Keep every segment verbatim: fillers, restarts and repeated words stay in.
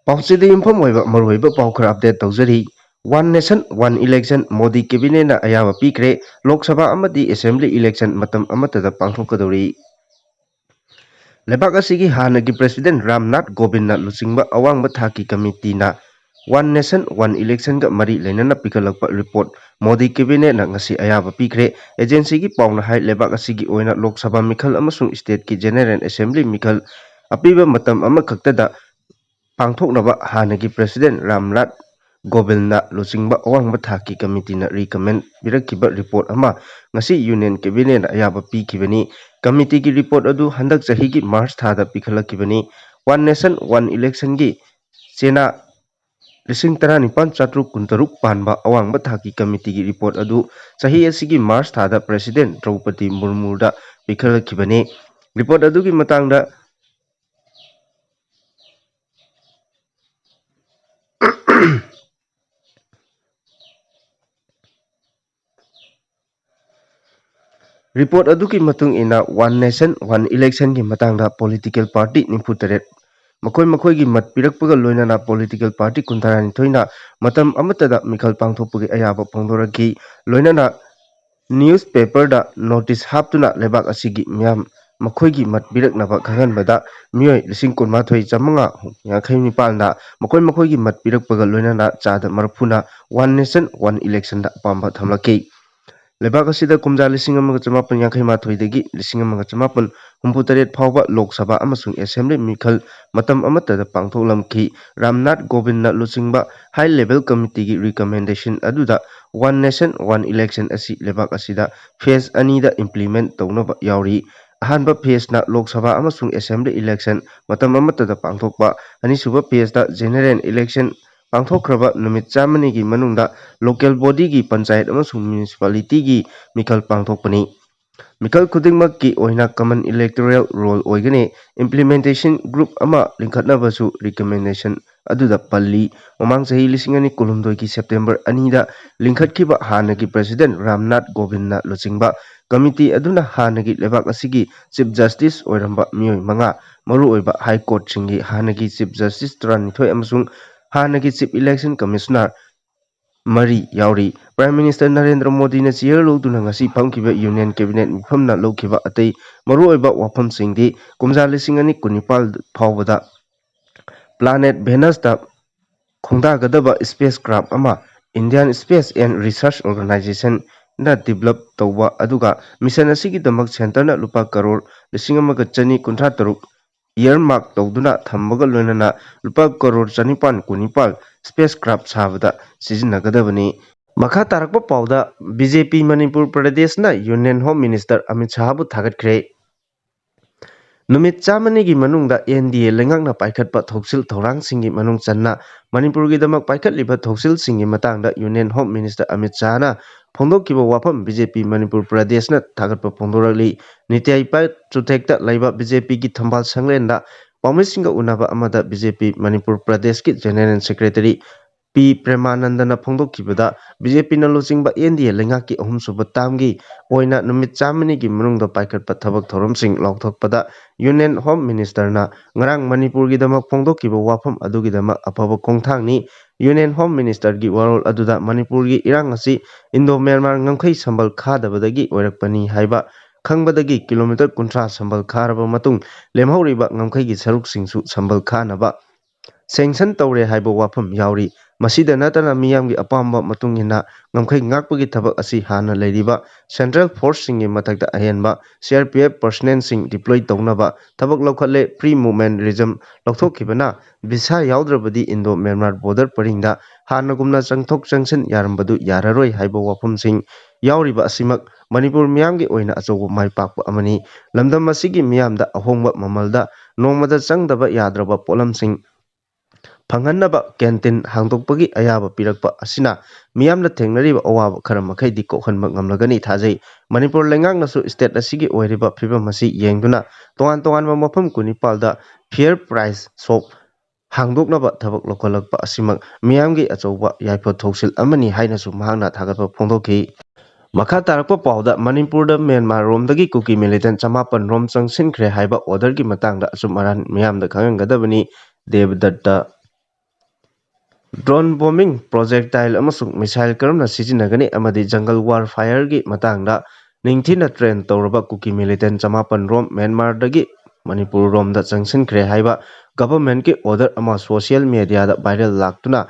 ꯄꯥꯎꯆꯦꯗ ꯌꯨꯝꯐꯝ ꯑꯣꯏꯕ ꯃꯔꯨꯑꯣꯏꯕ ꯄꯥꯎ ꯈꯔ ꯑꯞꯗꯦꯠ ꯇꯧꯖꯔꯤ꯫ One Nation One Election, Modi ꯀꯦꯕꯤꯅꯦꯠꯅ ꯑꯌꯥꯕ ꯄꯤꯈ꯭ꯔꯦ꯫ ꯂꯣꯛ ꯁꯚꯥ ꯑꯃꯗꯤ ꯑꯦꯁꯦꯝꯕ꯭ꯂꯤ ꯏꯂꯦꯛꯁꯟ ꯃꯇꯝ ꯑꯃꯠꯇꯗ ꯄꯥꯡꯊꯣꯛꯀꯗꯧꯔꯤ꯫ ꯂꯩꯕꯥꯛ ꯑꯁꯤꯒꯤ ꯍꯥꯟꯅꯒꯤ ꯄ꯭ꯔꯦꯁꯤꯗꯦꯟ ꯔꯥꯝꯅꯥꯊ ꯀꯣꯕꯤꯟꯗ ꯂꯨꯆꯤꯡꯕ ꯑꯋꯥꯡꯕ ꯊꯥꯛꯀꯤ ꯀꯃꯤꯇꯤꯅ One Nation One Election-ꯒ ꯃꯔꯤ ꯂꯩꯅꯅ ꯄꯤꯈꯠꯂꯛꯄ ꯔꯤꯄꯣꯔꯠ ꯃꯣꯗꯤ ꯀꯦꯕꯤꯅꯦꯠꯅ ꯉꯁꯤ ꯑꯌꯥꯕ ꯄꯤꯈ꯭ꯔꯦ꯫ ꯑꯦꯖꯦꯟꯁꯤꯒꯤ ꯄꯥꯎꯅ ꯍꯥꯏ, ꯂꯩꯕꯥꯛ ꯑꯁꯤꯒꯤ ꯑꯣꯏꯅ ꯂꯣꯛ ꯁꯚꯥ ꯃꯤꯈꯜ ꯑꯃꯁꯨꯡ ꯁ꯭ꯇꯦꯠꯀꯤ ꯖꯦꯅꯦꯔꯦꯜ ꯑꯦꯁꯦꯝꯕ꯭ꯂꯤ ꯃꯤꯈꯜ ꯑꯄꯤꯕ ꯃꯇꯝ ꯑꯃꯈꯛꯇꯗ ꯄꯥꯡꯊꯣꯛꯅꯕ ꯍꯥꯟꯅꯒꯤ ꯄ꯭ꯔꯦꯁꯤꯗꯦꯟ ꯔꯥꯝꯅꯥꯊ ꯀꯣꯕꯤꯟꯗ ꯂꯨꯆꯤꯡꯕ ꯑꯋꯥꯡꯕ ꯊꯥꯛꯀꯤ ꯀꯃꯤꯇꯤꯅ ꯔꯤꯀꯃꯦꯟ ꯄꯤꯔꯛꯈꯤꯕ ꯔꯤꯄꯣꯔꯠ ꯑꯃ ꯉꯁꯤ ꯌꯨꯅꯤꯌꯟ ꯀꯦꯕꯤꯅꯦꯠꯅ ꯑꯌꯥꯕ ꯄꯤꯈꯤꯕꯅꯤ꯫ ꯀꯃꯤꯇꯤꯒꯤ ꯔꯤꯄꯣꯔꯠ ꯑꯗꯨ ꯍꯟꯗꯛ ꯆꯍꯤꯒꯤ ꯃꯥꯔꯆ ꯊꯥꯗ ꯄꯤꯈꯠꯂꯛꯈꯤꯕꯅꯤ꯫ One Nation One Election-ꯒꯤ ꯆꯦꯅꯥ ꯂꯤꯁꯤꯡ ꯇꯔꯥꯅꯤꯄꯥꯟ ꯆꯥꯇ꯭ꯔꯨꯛ ꯀꯨꯟꯇꯔꯨꯛ ꯄꯥꯟꯕ ꯑꯋꯥꯡꯕ ꯊꯥꯛꯀꯤ ꯀꯃꯤꯇꯤꯒꯤ ꯔꯤꯄꯣꯔꯠ ꯑꯗꯨ ꯆꯍꯤ ꯑꯁꯤꯒꯤ ꯃꯥꯔꯆ ꯊꯥꯗ ꯄ꯭ꯔꯦꯁꯤꯗꯦꯟ ꯗ꯭ꯔꯧꯄꯗꯤ ꯃꯨꯔꯃꯨꯗ ꯄꯤꯈꯠꯂꯛꯈꯤꯕꯅꯤ꯫ ꯔꯤꯄꯣꯔꯠ ꯑꯗꯨꯒꯤ ꯃꯇꯥꯡꯗ ꯔꯤꯄꯣꯔꯠ ꯑꯗꯨꯒꯤ ꯃꯇꯨꯡ ꯏꯟꯅ, One Nation One Election-ꯒꯤ ꯃꯇꯥꯡꯗ ꯄꯣꯂꯤꯇꯤꯀꯦꯜ ꯄꯥꯔꯇꯤ ꯅꯤꯐꯨ ꯇꯔꯦꯠ ꯃꯈꯣꯏ ꯃꯈꯣꯏꯒꯤ ꯃꯠ ꯄꯤꯔꯛꯄꯒ ꯂꯣꯏꯅꯅ ꯄꯣꯂꯤꯇꯤꯀꯦꯜ ꯄꯥꯔꯇꯤ ꯀꯨꯟꯊ꯭ꯔꯥꯅꯤꯊꯣꯏꯅ ꯃꯇꯝ ꯑꯃꯠꯇꯗ ꯃꯤꯈꯜ ꯄꯥꯡꯊꯣꯛꯄꯒꯤ ꯑꯌꯥꯕ ꯐꯣꯡꯗꯣꯔꯛꯈꯤ꯫ ꯂꯣꯏꯅꯅ ꯅ꯭ꯌꯨꯁ ꯄꯦꯄꯔꯗ ꯅꯣꯇꯤꯁ ꯍꯥꯞꯇꯨꯅ ꯂꯩꯕꯥꯛ ꯑꯁꯤꯒꯤ ꯃꯤꯌꯥꯝ ꯃꯈꯣꯏꯒꯤ ꯃꯠ ꯄꯤꯔꯛꯅꯕ ꯈꯪꯍꯟꯕꯗ ꯃꯤꯑꯣꯏ ꯂꯤꯁꯤꯡ ꯀꯨꯟꯃꯥꯊꯣꯏ ꯆꯥꯃꯉꯥ ꯌꯥꯡꯈꯩ ꯅꯤꯄꯥꯟꯗ ꯃꯈꯣꯏ ꯃꯈꯣꯏꯒꯤ ꯃꯠ ꯄꯤꯔꯛꯄꯒ ꯂꯣꯏꯅꯅ ꯆꯥꯗ ꯃꯔꯤꯐꯨꯅ One Nation One Election-ꯗ ꯑꯄꯥꯝꯕ ꯊꯝꯂꯛꯈꯤ꯫ ꯂꯩꯕꯥꯛ ꯑꯁꯤꯗ ꯀꯨꯝꯖꯥ ꯂꯤꯁꯤꯡ ꯑꯃꯒ ꯆꯃꯥꯄꯟ ꯌꯥꯡꯈꯩ ꯃꯥꯊꯣꯏꯗꯒꯤ ꯂꯤꯁꯤꯡ ꯑꯃꯒ ꯆꯃꯥꯄꯟ ꯍꯨꯝꯐꯨ ꯇꯔꯦꯠ ꯐꯥꯎꯕ ꯂꯣꯛ ꯁꯚꯥ ꯑꯃꯁꯨꯡ ꯑꯦꯁꯦꯝꯕ꯭ꯂꯤ ꯃꯤꯈꯜ ꯃꯇꯝ ꯑꯃꯠꯇꯗ ꯄꯥꯡꯊꯣꯛꯂꯝꯈꯤ꯫ ꯔꯥꯝꯅꯥꯊ ꯀꯣꯕꯤꯟꯗꯅ ꯂꯨꯆꯤꯡꯕ ꯍꯥꯏ ꯂꯦꯚꯦꯜ ꯀꯃꯤꯇꯤꯒꯤ ꯔꯤꯀꯃꯦꯟꯗꯦꯁꯟ ꯑꯗꯨꯗ One Nation One Election ꯑꯁꯤ ꯂꯩꯕꯥꯛ ꯑꯁꯤꯗ ꯐꯦꯖ ꯑꯅꯤꯗ ꯏꯝꯄ꯭ꯂꯤꯃꯦꯟ ꯇꯧꯅꯕ ꯌꯥꯎꯔꯤ꯫ ꯑꯍꯥꯟꯕ ꯐꯦꯖꯅ ꯂꯣꯛ ꯁꯚꯥ ꯑꯃꯁꯨꯡ ꯑꯦꯁꯦꯝꯕ꯭ꯂꯤ ꯏꯂꯦꯛꯁꯟ ꯃꯇꯝ ꯑꯃꯠꯇꯗ ꯄꯥꯡꯊꯣꯛꯄ, ꯑꯅꯤꯁꯨꯕ ꯐꯦꯖꯇ ꯖꯦꯅꯦꯔꯦꯜ ꯏꯂꯦꯛꯁꯟ ꯄꯥꯡꯊꯣꯛꯈ꯭ꯔꯕ ꯅꯨꯃꯤꯠ ꯆꯥꯝꯃꯅꯤꯒꯤ ꯃꯅꯨꯡꯗ ꯂꯣꯀꯦꯜ ꯕꯣꯗꯤꯒꯤ, ꯄꯟꯆꯥꯌꯠ ꯑꯃꯁꯨꯡ ꯃ꯭ꯌꯨꯅꯤꯁꯤꯄꯥꯂꯤꯇꯤꯒꯤ ꯃꯤꯈꯜ ꯄꯥꯡꯊꯣꯛꯄꯅꯤ꯫ ꯃꯤꯈꯜ ꯈꯨꯗꯤꯡꯃꯛꯀꯤ ꯑꯣꯏꯅ ꯀꯃꯟ ꯏꯂꯦꯛꯇꯣꯔꯦꯜ ꯔꯣꯜ ꯑꯣꯏꯒꯅꯤ꯫ ꯏꯝꯄ꯭ꯂꯤꯃꯦꯟꯇꯦꯁꯟ ꯒ꯭ꯔꯨꯞ ꯑꯃ ꯂꯤꯡꯈꯠꯅꯕꯁꯨ ꯔꯤꯀꯃꯦꯟꯗꯦꯁꯟ ꯑꯗꯨꯗ ꯄꯜꯂꯤ꯫ ꯃꯃꯥꯡ ꯆꯍꯤ ꯂꯤꯁꯤꯡ ꯑꯅꯤ ꯀꯨꯟꯍꯨꯝꯗꯣꯏꯒꯤ ꯁꯦꯞꯇꯦꯝꯕꯔ ꯑꯅꯤꯗ ꯂꯤꯡꯈꯠꯈꯤꯕ ꯍꯥꯟꯅꯒꯤ ꯄ꯭ꯔꯦꯁꯤꯗꯦꯟ ꯔꯥꯝꯅꯥꯊ ꯀꯣꯕꯤꯟꯗꯅ ꯂꯨꯆꯤꯡꯕ ꯀꯃꯤꯇꯤ ꯑꯗꯨꯅ ꯍꯥꯟꯅꯒꯤ ꯂꯩꯕꯥꯛ ꯑꯁꯤꯒꯤ Chief Justice ꯑꯣꯏꯔꯝꯕ ꯃꯤꯑꯣꯏ ꯃꯉꯥ, ꯃꯔꯨꯑꯣꯏꯕ High Courtꯁꯤꯡꯒꯤ ꯍꯥꯟꯅꯒꯤ Chief Justice ꯇꯔꯥꯅꯤꯊꯣꯏ ꯑꯃꯁꯨꯡ ꯍꯥꯟꯅꯒꯤ Chief Election Commissioner ꯃꯔꯤ ꯌꯥꯎꯔꯤ꯫ Prime Minister ꯅꯔꯦꯟꯗ꯭ꯔ ꯃꯣꯗꯤꯅ chair ꯂꯧꯗꯨꯅ ꯉꯁꯤ ꯐꯝꯈꯤꯕ Union Cabinet ꯃꯤꯐꯝꯅ ꯂꯧꯈꯤꯕ ꯑꯇꯩ ꯃꯔꯨꯑꯣꯏꯕ ꯋꯥꯐꯝꯁꯤꯡꯗꯤ ꯀꯨꯝꯖꯥ ꯂꯤꯁꯤꯡ ꯑꯅꯤ ꯀꯨꯟꯅꯤꯄꯥꯜ ꯐꯥꯎꯕꯗ planet Venusꯇ ꯈꯣꯡꯗꯥꯒꯗꯕ spacecraft ꯑꯃ Indian Space and Research Organizationꯅ develop ꯇꯧꯕ, ꯑꯗꯨꯒ mission ꯑꯁꯤꯒꯤꯗꯃꯛ centreꯅ ꯂꯨꯄꯥ ꯀꯔꯣꯔ ꯂꯤꯁꯤꯡ ꯑꯃꯒ ꯆꯅꯤ ꯀꯨꯟꯊ꯭ꯔꯥ ꯇꯔꯨꯛ earmark ꯇꯧꯗꯨꯅ ꯊꯝꯕꯒ ꯂꯣꯏꯅꯅ ꯂꯨꯄꯥ ꯀꯔꯣꯔ ꯆꯅꯤꯄꯥꯟ ꯀꯨꯟꯅꯤꯄꯥꯜ spacecraft ꯁꯥꯕꯗ ꯁꯤꯖꯤꯟꯅꯒꯗꯕꯅꯤ꯫ ꯃꯈꯥ ꯇꯥꯔꯛꯄ ꯄꯥꯎꯗ, ꯕꯤ ꯖꯦ ꯄꯤ ꯃꯅꯤꯄꯨꯔ ꯄ꯭ꯔꯗꯦꯁꯅ Union Home Minister ꯑꯃꯤꯠ ꯁꯥꯍꯕꯨ ꯊꯥꯒꯠꯈ꯭ꯔꯦ꯫ ꯅꯨꯃꯤꯠ ꯆꯥꯝꯃꯅꯤꯒꯤ ꯃꯅꯨꯡꯗ ꯑꯦꯟ ꯗꯤ ꯑꯦ ꯂꯩꯉꯥꯛꯅ ꯄꯥꯏꯈꯠꯄ ꯊꯧꯁꯤꯜ ꯊꯧꯔꯥꯡꯁꯤꯡꯒꯤ ꯃꯅꯨꯡ ꯆꯟꯅ ꯃꯅꯤꯄꯨꯔꯒꯤꯗꯃꯛ ꯄꯥꯏꯈꯠꯂꯤꯕ ꯊꯧꯁꯤꯜꯁꯤꯡꯒꯤ ꯃꯇꯥꯡꯗ Union Home Minister ꯑꯃꯤꯠ ꯁꯥꯍꯅ ꯐꯣꯡꯗꯣꯛꯈꯤꯕ ꯋꯥꯐꯝ ꯕꯤ ꯖꯦ ꯄꯤ ꯃꯅꯤꯄꯨꯔ ꯄ꯭ꯔꯗꯦꯁꯅ ꯊꯥꯒꯠꯄ ꯐꯣꯡꯗꯣꯔꯛꯂꯤ꯫ ꯅꯤꯇꯤ ꯑꯥꯌꯣꯒ ꯆꯨꯊꯦꯛꯇ ꯂꯩꯕ ꯕꯤ ꯖꯦ ꯄꯤꯒꯤ ꯊꯝꯕꯥꯜ ꯁꯪꯂꯦꯟꯗ ꯄꯥꯎꯃꯤꯁꯤꯡꯒ ꯎꯅꯕ ꯑꯃꯗ ꯕꯤ ꯖꯦ ꯄꯤ ꯃꯅꯤꯄꯨꯔ ꯄ꯭ꯔꯗꯦꯁꯀꯤ General Secretary ꯄꯤ ꯄ꯭ꯔꯦꯃꯥꯅꯟꯗꯅ ꯐꯣꯡꯗꯣꯛꯈꯤꯕꯗ, ꯕꯤ ꯖꯦ ꯄꯤꯅ ꯂꯨꯆꯤꯡꯕ ꯑꯦꯟ ꯗꯤ ꯑꯦ ꯂꯩꯉꯥꯛꯀꯤ ꯑꯍꯨꯝꯁꯨꯕ termꯒꯤ ꯑꯣꯏꯅ ꯅꯨꯃꯤꯠ ꯆꯥꯝꯃꯅꯤꯒꯤ ꯃꯅꯨꯡꯗ ꯄꯥꯏꯈꯠꯄ ꯊꯕꯛ ꯊꯧꯔꯝꯁꯤꯡ ꯂꯥꯎꯊꯣꯛꯄꯗ Union Home Ministerꯅ ꯉꯔꯥꯡ ꯃꯅꯤꯄꯨꯔꯒꯤꯗꯃꯛ ꯐꯣꯡꯗꯣꯛꯈꯤꯕ ꯋꯥꯐꯝ ꯑꯗꯨꯒꯤꯗꯃꯛ ꯑꯐꯕ ꯈꯣꯡꯊꯥꯡꯅꯤ꯫ Union Home Ministerꯒꯤ ꯋꯥꯔꯣꯜ ꯑꯗꯨꯗ ꯃꯅꯤꯄꯨꯔꯒꯤ ꯏꯔꯥꯡ ꯑꯁꯤ Indo-Myanmar ꯉꯝꯈꯩ ꯁꯝꯕꯜ ꯈꯥꯗꯕꯗꯒꯤ ꯑꯣꯏꯔꯛꯄꯅꯤ ꯍꯥꯏꯕ ꯈꯪꯕꯗꯒꯤ ꯀꯤꯂꯣꯃꯤꯇꯔ ꯀꯨꯟꯊ꯭ꯔꯥ ꯁꯝꯕꯜ ꯈꯥꯔꯕ ꯃꯇꯨꯡ ꯂꯦꯝꯍꯧꯔꯤꯕ ꯉꯝꯈꯩꯒꯤ ꯁꯔꯨꯛꯁꯤꯡꯁꯨ ꯁꯝꯕꯜ ꯈꯥꯅꯕ sanction ꯇꯧꯔꯦ ꯍꯥꯏꯕ ꯋꯥꯐꯝ ꯌꯥꯎꯔꯤ꯫ ꯃꯁꯤꯗ ꯅꯠꯇꯅ ꯃꯤꯌꯥꯝꯒꯤ ꯑꯄꯥꯝꯕ ꯃꯇꯨꯡ ꯏꯟꯅ ꯉꯝꯈꯩ ꯉꯥꯛꯄꯒꯤ ꯊꯕꯛ ꯑꯁꯤ ꯍꯥꯟꯅ ꯂꯩꯔꯤꯕ central forceꯁꯤꯡꯒꯤ ꯃꯊꯛꯇ ꯑꯍꯦꯟꯕ C R P F personnelꯁꯤꯡ deploy ꯇꯧꯅꯕ ꯊꯕꯛ ꯂꯧꯈꯠꯂꯦ꯫ Free movement regime ꯂꯧꯊꯣꯛꯈꯤꯕꯅ visa ꯌꯥꯎꯗ꯭ꯔꯕꯗꯤ Indo-Myanmar border ꯄꯔꯤꯡꯗ ꯍꯥꯟꯅꯒꯨꯝꯅ ꯆꯪꯊꯣꯛ ꯆꯪꯁꯤꯟ ꯌꯥꯔꯝꯕꯗꯨ ꯌꯥꯔꯔꯣꯏ ꯍꯥꯏꯕ ꯋꯥꯐꯝꯁꯤꯡ ꯌꯥꯎꯔꯤꯕ ꯑꯁꯤꯃꯛ ꯃꯅꯤꯄꯨꯔ ꯃꯤꯌꯥꯝꯒꯤ ꯑꯣꯏꯅ ꯑꯆꯧꯕ ꯃꯥꯏ ꯄꯥꯛꯄ ꯑꯃꯅꯤ꯫ ꯂꯝꯗꯝ ꯑꯁꯤꯒꯤ ꯃꯤꯌꯥꯝꯗ ꯑꯍꯣꯡꯕ ꯃꯃꯜꯗ ꯅꯣꯡꯃꯗ ꯆꯪꯗꯕ ꯌꯥꯗ꯭ꯔꯕ ꯄꯣꯠꯂꯝꯁꯤꯡ ꯐꯪꯍꯟꯅꯕ canteen ꯍꯥꯡꯗꯣꯛꯄꯒꯤ ꯑꯌꯥꯕ ꯄꯤꯔꯛꯄ ꯑꯁꯤꯅ ꯃꯤꯌꯥꯝꯅ ꯊꯦꯡꯅꯔꯤꯕ ꯑꯋꯥꯕ ꯈꯔ ꯃꯈꯩꯗꯤ ꯀꯣꯛꯍꯟꯕ ꯉꯝꯂꯒꯅꯤ ꯊꯥꯖꯩ꯫ ꯃꯅꯤꯄꯨꯔ ꯂꯩꯉꯥꯛꯅꯁꯨ state ꯑꯁꯤꯒꯤ ꯑꯣꯏꯔꯤꯕ ꯐꯤꯕꯝ ꯑꯁꯤ ꯌꯦꯡꯗꯨꯅ ꯇꯣꯉꯥꯟ ꯇꯣꯉꯥꯟꯕ ꯃꯐꯝ ꯀꯨꯟꯅꯤꯄꯥꯜꯗ fair price shop ꯍꯥꯡꯗꯣꯛꯅꯕ ꯊꯕꯛ ꯂꯧꯈꯠꯂꯛꯄ ꯑꯁꯤꯃꯛ ꯃꯤꯌꯥꯝꯒꯤ ꯑꯆꯧꯕ ꯌꯥꯏꯐ ꯊꯧꯁꯤꯜ ꯑꯃꯅꯤ ꯍꯥꯏꯅꯁꯨ ꯃꯍꯥꯛꯅ ꯊꯥꯒꯠꯄ ꯐꯣꯡꯗꯣꯛꯈꯤ꯫ ꯃꯈꯥ ꯇꯥꯔꯛꯄ ꯄꯥꯎꯗ, ꯃꯅꯤꯄꯨꯔꯗ ꯃ꯭ꯌꯥꯟꯃꯥꯔ ꯔꯣꯝꯗꯒꯤ ꯀꯨꯀꯤ ꯃꯤꯂꯤꯇꯦꯟ ꯆꯃꯥꯄꯟ ꯔꯣꯝ ꯆꯪꯁꯤꯟꯈ꯭ꯔꯦ ꯍꯥꯏꯕ ꯑꯣꯔꯗꯔꯒꯤ ꯃꯇꯥꯡꯗ ꯑꯆꯨꯝ ꯑꯔꯥꯟ ꯃꯤꯌꯥꯝꯗ ꯈꯪꯍꯟꯒꯗꯕꯅꯤ꯫ ꯗꯦꯕꯗꯠꯇ꯫ ꯗ꯭ꯔꯣꯟ ꯕꯣꯝꯕꯤꯡ, ꯄ꯭ꯔꯣꯖꯦꯛꯇꯥꯏꯜ ꯑꯃꯁꯨꯡ ꯃꯤꯁꯥꯏꯜ ꯀꯔꯝꯅ ꯁꯤꯖꯤꯟꯅꯒꯅꯤ ꯑꯃꯗꯤ ꯖꯪꯒꯜ ꯋꯥꯔꯐꯥꯌꯔꯒꯤ ꯃꯇꯥꯡꯗ ꯅꯤꯡꯊꯤꯅ ꯇ꯭ꯔꯦꯟ ꯇꯧꯔꯕ ꯀꯨꯀꯤ ꯃꯤꯂꯤꯇꯦꯟ ꯆꯃꯥꯄꯟ ꯔꯣꯝ ꯃ꯭ꯌꯥꯟꯃꯥꯔꯗꯒꯤ ꯃꯅꯤꯄꯨꯔ ꯔꯣꯝꯗ ꯆꯪꯁꯤꯟꯈ꯭ꯔꯦ ꯍꯥꯏꯕ ꯒꯚꯔꯟꯃꯦꯟꯠꯀꯤ ꯑꯣꯔꯗꯔ ꯑꯃ ꯁꯣꯁꯤꯌꯦꯜ ꯃꯦꯗꯤꯌꯥꯗ ꯚꯥꯏꯔꯦꯜ ꯂꯥꯛꯇꯨꯅ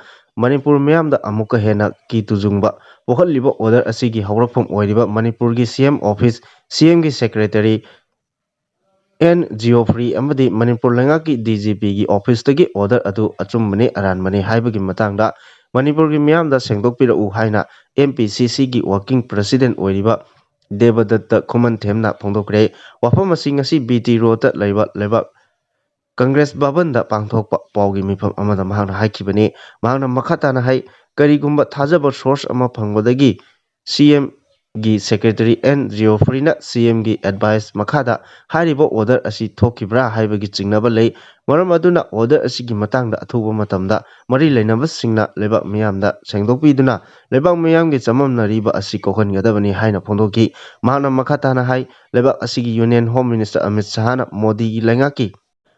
ꯃꯅꯤꯄꯨꯔ ꯃꯤꯌꯥꯝꯗ ꯑꯃꯨꯛꯀ ꯍꯦꯟꯅ ꯀꯤ ꯇꯨꯖꯨꯡꯕ ꯄꯣꯛꯍꯜꯂꯤꯕ ꯑꯣꯔꯗꯔ ꯑꯁꯤꯒꯤ ꯍꯧꯔꯛꯐꯝ ꯑꯣꯏꯔꯤꯕ ꯃꯅꯤꯄꯨꯔꯒꯤ ꯁꯤ ꯑꯦꯝ ꯑꯣꯐꯤꯁ, ꯁꯤ ꯑꯦꯝꯒꯤ ꯁꯦꯀ꯭ꯔꯦꯇꯔꯤ ꯑꯦꯟ ꯖꯤꯑꯣꯐ꯭ꯔꯤ ꯑꯃꯗꯤ ꯃꯅꯤꯄꯨꯔ ꯂꯩꯉꯥꯛꯀꯤ ꯗꯤ ꯖꯤ ꯄꯤꯒꯤ ꯑꯣꯐꯤꯁꯇꯒꯤ ꯑꯣꯔꯗꯔ ꯑꯗꯨ ꯑꯆꯨꯝꯕꯅꯤ ꯑꯔꯥꯟꯕꯅꯤ ꯍꯥꯏꯕꯒꯤ ꯃꯇꯥꯡꯗ ꯃꯅꯤꯄꯨꯔꯒꯤ ꯃꯤꯌꯥꯝꯗ ꯁꯦꯡꯗꯣꯛꯄꯤꯔꯛꯎ ꯍꯥꯏꯅ ꯑꯦꯝ ꯄꯤ ꯁꯤ ꯁꯤꯒꯤ ꯋꯥꯔꯀꯤꯡ ꯄ꯭ꯔꯁꯤꯗꯦꯟꯠ ꯑꯣꯏꯔꯤꯕ ꯗꯦꯕꯗꯠꯇ ꯈꯨꯃꯟꯊꯦꯝꯅ ꯐꯣꯡꯗꯣꯛꯈ꯭ꯔꯦ꯫ ꯋꯥꯐꯝ ꯑꯁꯤ ꯉꯁꯤ ꯕꯤ ꯇꯤ ꯔꯣꯗꯇ ꯂꯩꯕ ꯂꯩꯕꯥꯛ ꯀꯪꯒ꯭ꯔꯦꯁ ꯚꯕꯟꯗ ꯄꯥꯡꯊꯣꯛꯄ ꯄꯥꯎꯒꯤ ꯃꯤꯐꯝ ꯑꯃꯗ ꯃꯍꯥꯛꯅ ꯍꯥꯏꯈꯤꯕꯅꯤ꯫ ꯃꯍꯥꯛꯅ ꯃꯈꯥ ꯇꯥꯅ ꯍꯥꯏ, ꯀꯔꯤꯒꯨꯝꯕ ꯊꯥꯖꯕ ꯁꯣꯔꯁ ꯑꯃ ꯐꯪꯕꯗꯒꯤ ꯁꯤ ꯑꯦꯝꯒꯤ ꯁꯦꯀ꯭ꯔꯦꯇꯔꯤ ꯑꯦꯟ ꯖꯤꯑꯣꯐ꯭ꯔꯤꯅ ꯁꯤ ꯑꯦꯝꯒꯤ ꯑꯦꯗꯚꯥꯏꯁ ꯃꯈꯥꯗ ꯍꯥꯏꯔꯤꯕ ꯑꯣꯔꯗꯔ ꯑꯁꯤ ꯊꯣꯛꯈꯤꯕ꯭ꯔꯥ ꯍꯥꯏꯕꯒꯤ ꯆꯤꯡꯅꯕ ꯂꯩ꯫ ꯃꯔꯝ ꯑꯗꯨꯅ ꯑꯣꯔꯗꯔ ꯑꯁꯤꯒꯤ ꯃꯇꯥꯡꯗ ꯑꯊꯨꯕ ꯃꯇꯝꯗ ꯃꯔꯤ ꯂꯩꯅꯕꯁꯤꯡꯅ ꯂꯩꯕꯥꯛ ꯃꯤꯌꯥꯝꯗ ꯁꯦꯡꯗꯣꯛꯄꯤꯗꯨꯅ ꯂꯩꯕꯥꯛ ꯃꯤꯌꯥꯝꯒꯤ ꯆꯃꯝꯅꯔꯤꯕ ꯑꯁꯤ ꯀꯣꯛꯍꯟꯒꯗꯕꯅꯤ ꯍꯥꯏꯅ ꯐꯣꯡꯗꯣꯛꯈꯤ꯫ ꯃꯍꯥꯛꯅ ꯃꯈꯥ ꯇꯥꯅ ꯍꯥꯏ, ꯂꯩꯕꯥꯛ ꯑꯁꯤꯒꯤ ꯌꯨꯅꯤꯌꯟ ꯍꯣꯝ ꯃꯤꯅꯤꯁꯇꯔ ꯑꯃꯤꯠ ꯁꯍꯥꯅ ꯃꯣꯗꯤꯒꯤ ꯂꯩꯉꯥꯛꯀꯤ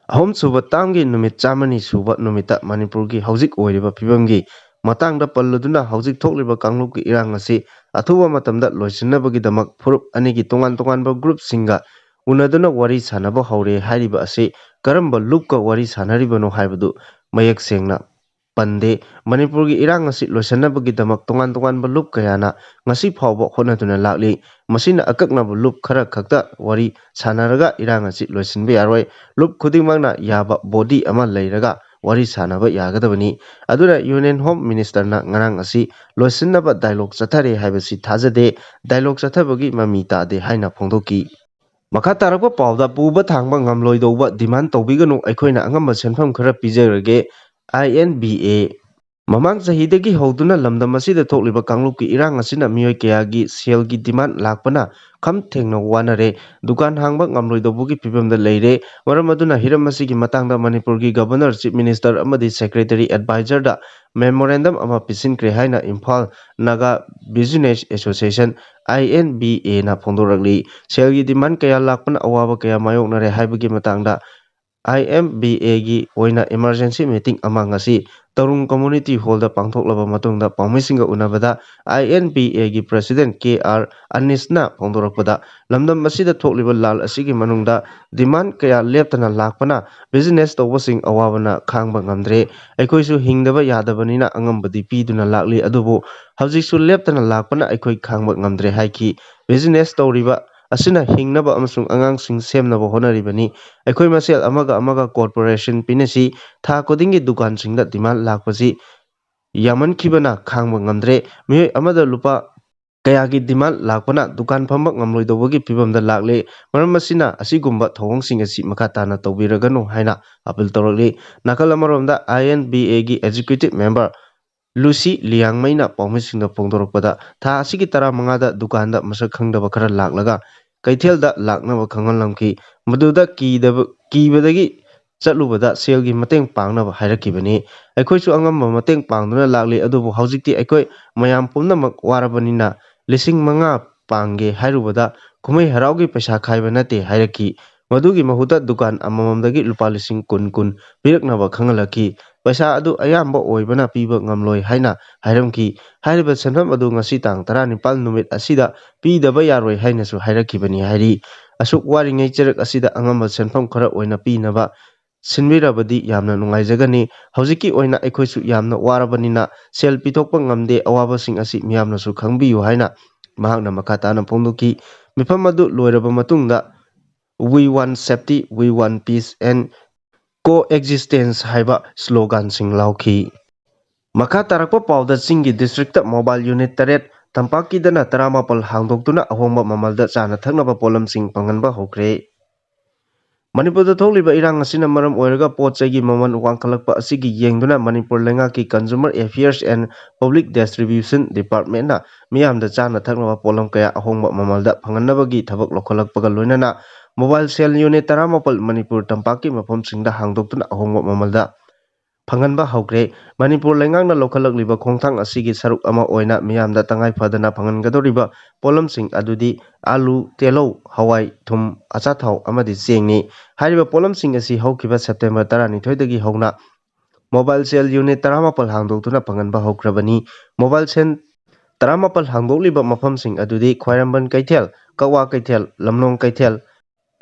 ꯑꯍꯨꯝꯁꯨꯕ ꯇꯥꯝꯒꯤ ꯅꯨꯃꯤꯠ ꯆꯥꯝꯃꯅꯤ ꯁꯨꯕ ꯅꯨꯃꯤꯠꯇ ꯃꯅꯤꯄꯨꯔꯒꯤ ꯍꯧꯖꯤꯛ ꯑꯣꯏꯔꯤꯕ ꯐꯤꯕꯝꯒꯤ ꯃꯇꯥꯡꯗ ꯄꯜꯂꯗꯨꯅ ꯍꯧꯖꯤꯛ ꯊꯣꯛꯂꯤꯕ ꯀꯥꯡꯂꯨꯞꯀꯤ ꯏꯔꯥꯡ ꯑꯁꯤ ꯑꯊꯨꯕ ꯃꯇꯝꯗ ꯂꯣꯏꯁꯤꯟꯅꯕꯒꯤꯗꯃꯛ ꯐꯨꯔꯨꯞ ꯑꯅꯤꯒꯤ ꯇꯣꯉꯥꯟ ꯇꯣꯉꯥꯟꯕ ꯒ꯭ꯔꯨꯞꯁꯤꯡꯒ ꯎꯅꯗꯨꯅ ꯋꯥꯔꯤ ꯁꯥꯟꯅꯕ ꯍꯧꯔꯦ ꯍꯥꯏꯔꯤꯕ ꯑꯁꯤ ꯀꯔꯝꯕ ꯂꯨꯞꯀ ꯋꯥꯔꯤ ꯁꯥꯟꯅꯔꯤꯕꯅꯣ ꯍꯥꯏꯕꯗꯨ ꯃꯌꯦꯛ ꯁꯦꯡꯅ ꯄꯟꯗꯦ꯫ ꯃꯅꯤꯄꯨꯔꯒꯤ ꯏꯔꯥꯡ ꯑꯁꯤ ꯂꯣꯏꯁꯤꯟꯅꯕꯒꯤꯗꯃꯛ ꯇꯣꯉꯥꯟ ꯇꯣꯉꯥꯟꯕ ꯂꯨꯞ ꯀꯌꯥꯅ ꯉꯁꯤ ꯐꯥꯎꯕ ꯍꯣꯠꯅꯗꯨꯅ ꯂꯥꯛꯂꯤ꯫ ꯃꯁꯤꯅ ꯑꯀꯛꯅꯕ ꯂꯨꯞ ꯈꯔ ꯈꯛꯇ ꯋꯥꯔꯤ ꯁꯥꯟꯅꯔꯒ ꯏꯔꯥꯡ ꯑꯁꯤ ꯂꯣꯏꯁꯤꯟꯕ ꯌꯥꯔꯣꯏ꯫ ꯂꯨꯞ ꯈꯨꯗꯤꯡꯃꯛꯅ ꯌꯥꯕ ꯕꯣꯗꯤ ꯑꯃ ꯂꯩꯔꯒ ꯋꯥꯔꯤ ꯁꯥꯟꯅꯕ ꯌꯥꯒꯗꯕꯅꯤ꯫ ꯑꯗꯨꯅ ꯌꯨꯅꯤꯌꯟ ꯍꯣꯝ ꯃꯤꯅꯤꯁꯇꯔꯅ ꯉꯔꯥꯡ ꯑꯁꯤ ꯂꯣꯏꯁꯤꯟꯅꯕ ꯗꯥꯏꯂꯣꯒ ꯆꯠꯊꯔꯦ ꯍꯥꯏꯕꯁꯤ ꯊꯥꯖꯗꯦ꯫ ꯗꯥꯏꯂꯣꯒ ꯆꯠꯊꯕꯒꯤ ꯃꯃꯤ ꯇꯥꯗꯦ ꯍꯥꯏꯅ ꯐꯣꯡꯗꯣꯛꯈꯤ꯫ ꯃꯈꯥ ꯇꯥꯔꯛꯄ ꯄꯥꯎꯗ, ꯄꯨꯕ ꯊꯥꯡꯕ ꯉꯝꯂꯣꯏꯗꯧꯕ ꯗꯤꯃꯥꯟ ꯇꯧꯕꯤꯒꯅꯨ, ꯑꯩꯈꯣꯏꯅ ꯑꯉꯝꯕ ꯁꯦꯟꯐꯝ ꯈꯔ ꯄꯤꯖꯔꯒꯦ, ꯑꯥꯏ ꯑꯦꯟ ꯕꯤ ꯑꯦ꯫ ꯃꯃꯥꯡ ꯆꯍꯤꯗꯒꯤ ꯍꯧꯗꯨꯅ ꯂꯝꯗꯝ ꯑꯁꯤꯗ ꯊꯣꯛꯂꯤꯕ ꯀꯥꯡꯂꯨꯞꯀꯤ ꯏꯔꯥꯡ ꯑꯁꯤꯅ ꯃꯤꯑꯣꯏ ꯀꯌꯥꯒꯤ ꯁꯦꯜꯒꯤ demand ꯂꯥꯛꯄꯅ ꯈꯝ ꯊꯦꯡꯅ ꯋꯥꯅꯔꯦ꯫ ꯗꯨꯀꯥꯟ ꯍꯥꯡꯕ ꯉꯝꯂꯣꯏꯗꯧꯕꯒꯤ ꯐꯤꯕꯝꯗ ꯂꯩꯔꯦ꯫ ꯃꯔꯝ ꯑꯗꯨꯅ ꯍꯤꯔꯝ ꯑꯁꯤꯒꯤ ꯃꯇꯥꯡꯗ ꯃꯅꯤꯄꯨꯔꯒꯤ Governor, Chief Minister ꯑꯃꯗꯤ Secretary Advisorꯗ memorandum ꯑꯃ ꯄꯤꯁꯤꯟꯈ꯭ꯔꯦ ꯍꯥꯏꯅ ꯏꯝꯐꯥꯜ ꯅꯥꯒꯥ Business Association, INBAꯅ ꯐꯣꯡꯗꯣꯔꯛꯂꯤ꯫ ꯁꯦꯜꯒꯤ demand ꯀꯌꯥ ꯂꯥꯛꯄꯅ ꯑꯋꯥꯕ ꯀꯌꯥ ꯃꯥꯌꯣꯛꯅꯔꯦ ꯍꯥꯏꯕꯒꯤ ꯃꯇꯥꯡꯗ INBAꯒꯤ ꯑꯣꯏꯅ emergency meeting ꯑꯃ ꯉꯁꯤ ꯇꯔꯨꯡ Community Hallꯗ ꯄꯥꯡꯊꯣꯛꯂꯕ ꯃꯇꯨꯡꯗ ꯄꯥꯎꯃꯤꯁꯤꯡꯒ ꯎꯅꯕꯗ INBAꯒꯤ President ꯀꯦ ꯑꯥꯔ ꯑꯅꯤꯁꯅ ꯐꯣꯡꯗꯣꯔꯛꯄꯗ, ꯂꯝꯗꯝ ꯑꯁꯤꯗ ꯊꯣꯛꯂꯤꯕ ꯂꯥꯜ ꯑꯁꯤꯒꯤ ꯃꯅꯨꯡꯗ demand ꯀꯌꯥ ꯂꯦꯞꯇꯅ ꯂꯥꯛꯄꯅ business ꯇꯧꯕꯁꯤꯡ ꯑꯋꯥꯕꯅ ꯈꯥꯡꯕ ꯉꯝꯗ꯭ꯔꯦ꯫ ꯑꯩꯈꯣꯏꯁꯨ ꯍꯤꯡꯗꯕ ꯌꯥꯗꯕꯅꯤꯅ ꯑꯉꯝꯕꯗꯤ ꯄꯤꯗꯨꯅ ꯂꯥꯛꯂꯤ, ꯑꯗꯨꯕꯨ ꯍꯧꯖꯤꯛꯁꯨ ꯂꯦꯞꯇꯅ ꯂꯥꯛꯄꯅ ꯑꯩꯈꯣꯏ ꯈꯥꯡꯕ ꯉꯝꯗ꯭ꯔꯦ ꯍꯥꯏꯈꯤ꯫ Business ꯇꯧꯔꯤꯕ ꯑꯁꯤꯅ ꯍꯤꯡꯅꯕ ꯑꯃꯁꯨꯡ ꯑꯉꯥꯡꯁꯤꯡ ꯁꯦꯝꯅꯕ ꯍꯣꯠꯅꯔꯤꯕꯅꯤ꯫ ꯑꯩꯈꯣꯏ ꯃꯁꯦꯜ ꯑꯃꯒ ꯑꯃꯒ cooperation ꯄꯤꯅꯁꯤ꯫ ꯊꯥ ꯈꯨꯗꯤꯡꯒꯤ ꯗꯨꯀꯥꯟꯁꯤꯡꯗ demand ꯂꯥꯛꯄꯁꯤ ꯌꯥꯝꯃꯟꯈꯤꯕꯅ ꯈꯥꯡꯕ ꯉꯝꯗ꯭ꯔꯦ꯫ ꯃꯤꯑꯣꯏ ꯑꯃꯗ ꯂꯨꯄꯥ ꯀꯌꯥꯒꯤ demand ꯂꯥꯛꯄꯅ ꯗꯨꯀꯥꯟ ꯐꯝꯕ ꯉꯝꯂꯣꯏꯗꯧꯕꯒꯤ ꯐꯤꯕꯝꯗ ꯂꯥꯛꯂꯦ꯫ ꯃꯔꯝ ꯑꯁꯤꯅ ꯑꯁꯤꯒꯨꯝꯕ ꯊꯧꯑꯣꯡꯁꯤꯡ ꯑꯁꯤ ꯃꯈꯥ ꯇꯥꯅ ꯇꯧꯕꯤꯔꯒꯅꯨ ꯍꯥꯏꯅ appeal ꯇꯧꯔꯛꯂꯤ꯫ ꯅꯥꯀꯜ ꯑꯃꯔꯣꯝꯗ INBAꯒꯤ Executive Member ꯂꯨꯁꯤ ꯂꯤꯌꯥꯡꯃꯩꯅ ꯄꯥꯎꯃꯤꯁꯤꯡꯗ ꯐꯣꯡꯗꯣꯔꯛꯄꯗ, ꯊꯥ ꯑꯁꯤꯒꯤ ꯇꯔꯥꯃꯉꯥꯗ ꯗꯨꯀꯥꯟꯗ ꯃꯁꯛ ꯈꯪꯗꯕ ꯈꯔ ꯂꯥꯛꯂꯒ ꯀꯩꯊꯦꯜꯗ ꯂꯥꯛꯅꯕ ꯈꯪꯍꯜꯂꯝꯈꯤ꯫ ꯃꯗꯨꯗ ꯀꯤꯗꯕ, ꯀꯤꯕꯗꯒꯤ ꯆꯠꯂꯨꯕꯗ ꯁꯦꯜꯒꯤ ꯃꯇꯦꯡ ꯄꯥꯡꯅꯕ ꯍꯥꯏꯔꯛꯈꯤꯕꯅꯤ꯫ ꯑꯩꯈꯣꯏꯁꯨ ꯑꯉꯝꯕ ꯃꯇꯦꯡ ꯄꯥꯡꯗꯨꯅ ꯂꯥꯛꯂꯤ, ꯑꯗꯨꯕꯨ ꯍꯧꯖꯤꯛꯇꯤ ꯑꯩꯈꯣꯏ ꯃꯌꯥꯝ ꯄꯨꯝꯅꯃꯛ ꯋꯥꯔꯕꯅꯤꯅ ꯂꯤꯁꯤꯡ ꯃꯉꯥ ꯄꯥꯡꯒꯦ ꯍꯥꯏꯔꯨꯕꯗ ꯀꯨꯝꯍꯩ ꯍꯔꯥꯎꯒꯤ ꯄꯩꯁꯥ ꯈꯥꯏꯕ ꯅꯠꯇꯦ ꯍꯥꯏꯔꯛꯈꯤ꯫ ꯃꯗꯨꯒꯤ ꯃꯍꯨꯠꯇ ꯗꯨꯀꯥꯟ ꯑꯃꯃꯝꯗꯒꯤ ꯂꯨꯄꯥ ꯂꯤꯁꯤꯡ ꯀꯨꯟ ꯀꯨꯟ ꯄꯤꯔꯛꯅꯕ ꯈꯪꯍꯜꯂꯛꯈꯤ꯫ ꯄꯩꯁꯥ ꯑꯗꯨ ꯑꯌꯥꯝꯕ ꯑꯣꯏꯕꯅ ꯄꯤꯕ ꯉꯝꯂꯣꯏ ꯍꯥꯏꯅ ꯍꯥꯏꯔꯝꯈꯤ꯫ ꯍꯥꯏꯔꯤꯕ ꯁꯦꯟꯐꯝ ꯑꯗꯨ ꯉꯁꯤ ꯇꯥꯡ ꯇꯔꯥꯅꯤꯄꯥꯜ ꯅꯨꯃꯤꯠ ꯑꯁꯤꯗ ꯄꯤꯗꯕ ꯌꯥꯔꯣꯏ ꯍꯥꯏꯅꯁꯨ ꯍꯥꯏꯔꯛꯈꯤꯕꯅꯤ ꯍꯥꯏꯔꯤ꯫ ꯑꯁꯨꯛ ꯋꯥꯔꯤꯉꯩ ꯆꯔꯛ ꯑꯁꯤꯗ ꯑꯉꯝꯕ ꯁꯦꯟꯐꯝ ꯈꯔ ꯑꯣꯏꯅ ꯄꯤꯅꯕ ꯁꯤꯟꯕꯤꯔꯕꯗꯤ ꯌꯥꯝꯅ ꯅꯨꯡꯉꯥꯏꯖꯒꯅꯤ꯫ ꯍꯧꯖꯤꯛꯀꯤ ꯑꯣꯏꯅ ꯑꯩꯈꯣꯏꯁꯨ ꯌꯥꯝꯅ ꯋꯥꯔꯕꯅꯤꯅ ꯁꯦꯜ ꯄꯤꯊꯣꯛꯄ ꯉꯝꯗꯦ, ꯑꯋꯥꯕꯁꯤꯡ ꯑꯁꯤ ꯃꯤꯌꯥꯝꯅꯁꯨ ꯈꯪꯕꯤꯌꯨ ꯍꯥꯏꯅ ꯃꯍꯥꯛꯅ ꯃꯈꯥ ꯇꯥꯅ ꯐꯣꯡꯗꯣꯛꯈꯤ꯫ ꯃꯤꯐꯝ ꯑꯗꯨ ꯂꯣꯏꯔꯕ ꯃꯇꯨꯡꯗ "We want safety, we want peace and coexistence" ꯍꯥꯏꯕ sloganꯁꯤꯡ ꯂꯥꯎꯈꯤ꯫ ꯃꯈꯥ ꯇꯥꯔꯛꯄ ꯄꯥꯎꯗ, ꯆꯤꯡꯒꯤ districtꯇ mobile unit ꯇꯔꯦꯠ, ꯇꯝꯄꯥꯛꯀꯤꯗꯅ ꯇꯔꯥꯃꯥꯄꯜ ꯍꯥꯡꯗꯣꯛꯇꯨꯅ ꯑꯍꯣꯡꯕ ꯃꯃꯜꯗ ꯆꯥꯅ ꯊꯛꯅꯕ ꯄꯣꯠꯂꯝꯁꯤꯡ ꯐꯪꯍꯟꯕ ꯍꯧꯈ꯭ꯔꯦ꯫ ꯃꯅꯤꯄꯨꯔꯗ ꯊꯣꯛꯂꯤꯕ ꯏꯔꯥꯡ ꯑꯁꯤꯅ ꯃꯔꯝ ꯑꯣꯏꯔꯒ ꯄꯣꯠ ꯆꯩꯒꯤ ꯃꯃꯜ ꯋꯥꯡꯈꯠꯂꯛꯄ ꯑꯁꯤꯒꯤ ꯌꯦꯡꯗꯨꯅ ꯃꯅꯤꯄꯨꯔ ꯂꯩꯉꯥꯛꯀꯤ Consumer Affairs and Public Distribution Department ꯅ ꯃꯤꯌꯥꯝꯗ ꯆꯥꯅ ꯊꯛꯅꯕ ꯄꯣꯠꯂꯝ ꯀꯌꯥ ꯑꯍꯣꯡꯕ ꯃꯃꯜꯗ ꯐꯪꯍꯟꯅꯕꯒꯤ ꯊꯕꯛ ꯂꯧꯈꯠꯂꯛꯄꯒ ꯂꯣꯏꯅꯅ mobile cell unit ꯇꯔꯥꯃꯥꯄꯜ ꯃꯅꯤꯄꯨꯔ ꯇꯝꯄꯥꯛꯀꯤ ꯃꯐꯝꯁꯤꯡꯗ ꯍꯥꯡꯗꯣꯛꯇꯨꯅ ꯑꯍꯣꯡꯕ ꯃꯃꯜꯗ ꯐꯪꯍꯟꯕ ꯍꯧꯈ꯭ꯔꯦ꯫ ꯃꯅꯤꯄꯨꯔ ꯂꯩꯉꯥꯛꯅ ꯂꯧꯈꯠꯂꯛꯂꯤꯕ ꯈꯣꯡꯊꯥꯡ ꯑꯁꯤꯒꯤ ꯁꯔꯨꯛ ꯑꯃ ꯑꯣꯏꯅ ꯃꯤꯌꯥꯝꯗ ꯇꯉꯥꯏ ꯐꯗꯅ ꯐꯪꯍꯟꯒꯗꯧꯔꯤꯕ ꯄꯣꯠꯂꯝꯁꯤꯡ ꯑꯗꯨꯗꯤ ꯑꯥꯂꯨ, ꯇꯦꯜꯍꯧ, ꯍꯋꯥꯏ, ꯊꯨꯝ, ꯑꯆꯥꯊꯥꯎ ꯑꯃꯗꯤ ꯆꯦꯡꯅꯤ꯫ ꯍꯥꯏꯔꯤꯕ ꯄꯣꯠꯂꯝꯁꯤꯡ ꯑꯁꯤ ꯍꯧꯈꯤꯕ September ꯇꯔꯥꯅꯤꯊꯣꯏꯗꯒꯤ ꯍꯧꯅ mobile cell unit ꯇꯔꯥꯃꯥꯄꯜ ꯍꯥꯡꯗꯣꯛꯇꯨꯅ ꯐꯪꯍꯟꯕ ꯍꯧꯈ꯭ꯔꯕꯅꯤ꯫ Mobile cell ꯇꯔꯥꯃꯥꯄꯜ ꯍꯥꯡꯗꯣꯛꯂꯤꯕ ꯃꯐꯝꯁꯤꯡ ꯑꯗꯨꯗꯤ ꯈ꯭ꯋꯥꯏꯔꯝꯕꯟ ꯀꯩꯊꯦꯜ, ꯀꯛꯋꯥ ꯀꯩꯊꯦꯜ, ꯂꯝꯂꯣꯡ ꯀꯩꯊꯦꯜ,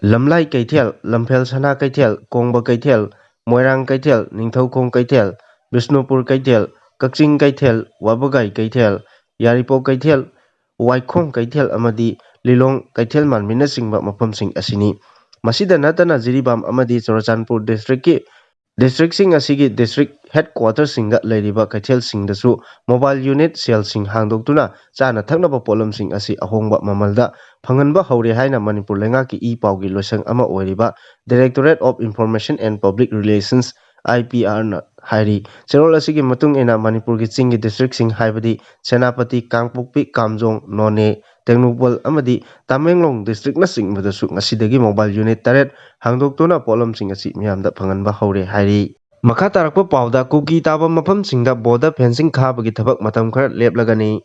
ꯂꯝꯂꯥꯏ ꯀꯩꯊꯦꯜ, ꯂꯝꯐꯦꯜ ꯁꯅꯥ ꯀꯩꯊꯦꯜ, ꯀꯣꯡꯕ ꯀꯩꯊꯦꯜ, ꯃꯣꯏꯔꯥꯡ ꯀꯩꯊꯦꯜ, ꯅꯤꯡꯊꯧꯈꯣꯡ ꯀꯩꯊꯦꯜ, ꯕꯤꯁꯅꯨꯄꯨꯔ ꯀꯩꯊꯦꯜ, ꯀꯛꯆꯤꯡ ꯀꯩꯊꯦꯜ, ꯋꯥꯕꯒꯥꯏ ꯀꯩꯊꯦꯜ, ꯌꯥꯏꯔꯤꯄꯣꯛ ꯀꯩꯊꯦꯜ, ꯋꯥꯏꯈꯣꯡ ꯀꯩꯊꯦꯜ ꯑꯃꯗꯤ ꯂꯤꯂꯣꯡ ꯀꯩꯊꯦꯜ ꯃꯥꯟꯕꯤꯅꯆꯤꯡꯕ ꯃꯐꯝꯁꯤꯡ ꯑꯁꯤꯅꯤ꯫ ꯃꯁꯤꯗ ꯅꯠꯇꯅ ꯖꯤꯔꯤꯕꯥꯝ ꯑꯃꯗꯤ ꯆꯨꯔꯆꯥꯟꯄꯨꯔ district ꯀꯤ district ꯁꯤꯡ ꯑꯁꯤꯒꯤ district headquarter ꯁꯤꯡꯗ ꯂꯩꯔꯤꯕ ꯀꯩꯊꯦꯜꯁꯤꯡꯗꯁꯨ mobile unit cell ꯁꯤꯡ ꯍꯥꯡꯗꯣꯛꯇꯨꯅ ꯆꯥꯅ ꯊꯛꯅꯕ ꯄꯣꯠꯂꯝꯁꯤꯡ ꯑꯁꯤ ꯑꯍꯣꯡꯕ ꯃꯃꯜꯗ ꯐꯪꯍꯟꯕ ꯍꯧꯔꯦ ꯍꯥꯏꯅ ꯃꯅꯤꯄꯨꯔ ꯂꯩꯉꯥꯛꯀꯤ ꯏ ꯄꯥꯎꯒꯤ ꯂꯣꯏꯁꯪ ꯑꯃ ꯑꯣꯏꯔꯤꯕ Directorate of Information and Public Relations, I P R ꯅ ꯍꯥꯏꯔꯤ꯫ ꯆꯦꯔꯣꯜ ꯑꯁꯤꯒꯤ ꯃꯇꯨꯡ ꯏꯟꯅ ꯃꯅꯤꯄꯨꯔꯒꯤ ꯆꯤꯡꯒꯤ district ꯁꯤꯡ ꯍꯥꯏꯕꯗꯤ ꯁꯦꯅꯥꯄꯇꯤ, ꯀꯥꯡꯄꯣꯛꯄꯤ, ꯀꯥꯝꯖꯣꯡ, ꯅꯣꯅꯦ, ꯇꯦꯡꯅꯧꯄꯜ ꯑꯃꯗꯤ ꯇꯃꯦꯡꯂꯣꯡ district ꯅꯆꯤꯡꯕꯗꯁꯨ ꯉꯁꯤꯗꯒꯤ mobile unit ꯇꯔꯦꯠ ꯍꯥꯡꯗꯣꯛꯇꯨꯅ ꯄꯣꯠꯂꯝꯁꯤꯡ ꯑꯁꯤ ꯃꯤꯌꯥꯝꯗ ꯐꯪꯍꯟꯕ ꯍꯧꯔꯦ ꯍꯥꯏꯔꯤ꯫ ꯃꯈꯥ ꯇꯥꯔꯛꯄ ꯄꯥꯎꯗ, ꯀꯨꯀꯤ ꯇꯥꯕ ꯃꯐꯝꯁꯤꯡꯗ border fencing ꯈꯥꯕꯒꯤ ꯊꯕꯛ ꯃꯇꯝ ꯈꯔ ꯂꯦꯞꯂꯒꯅꯤ꯫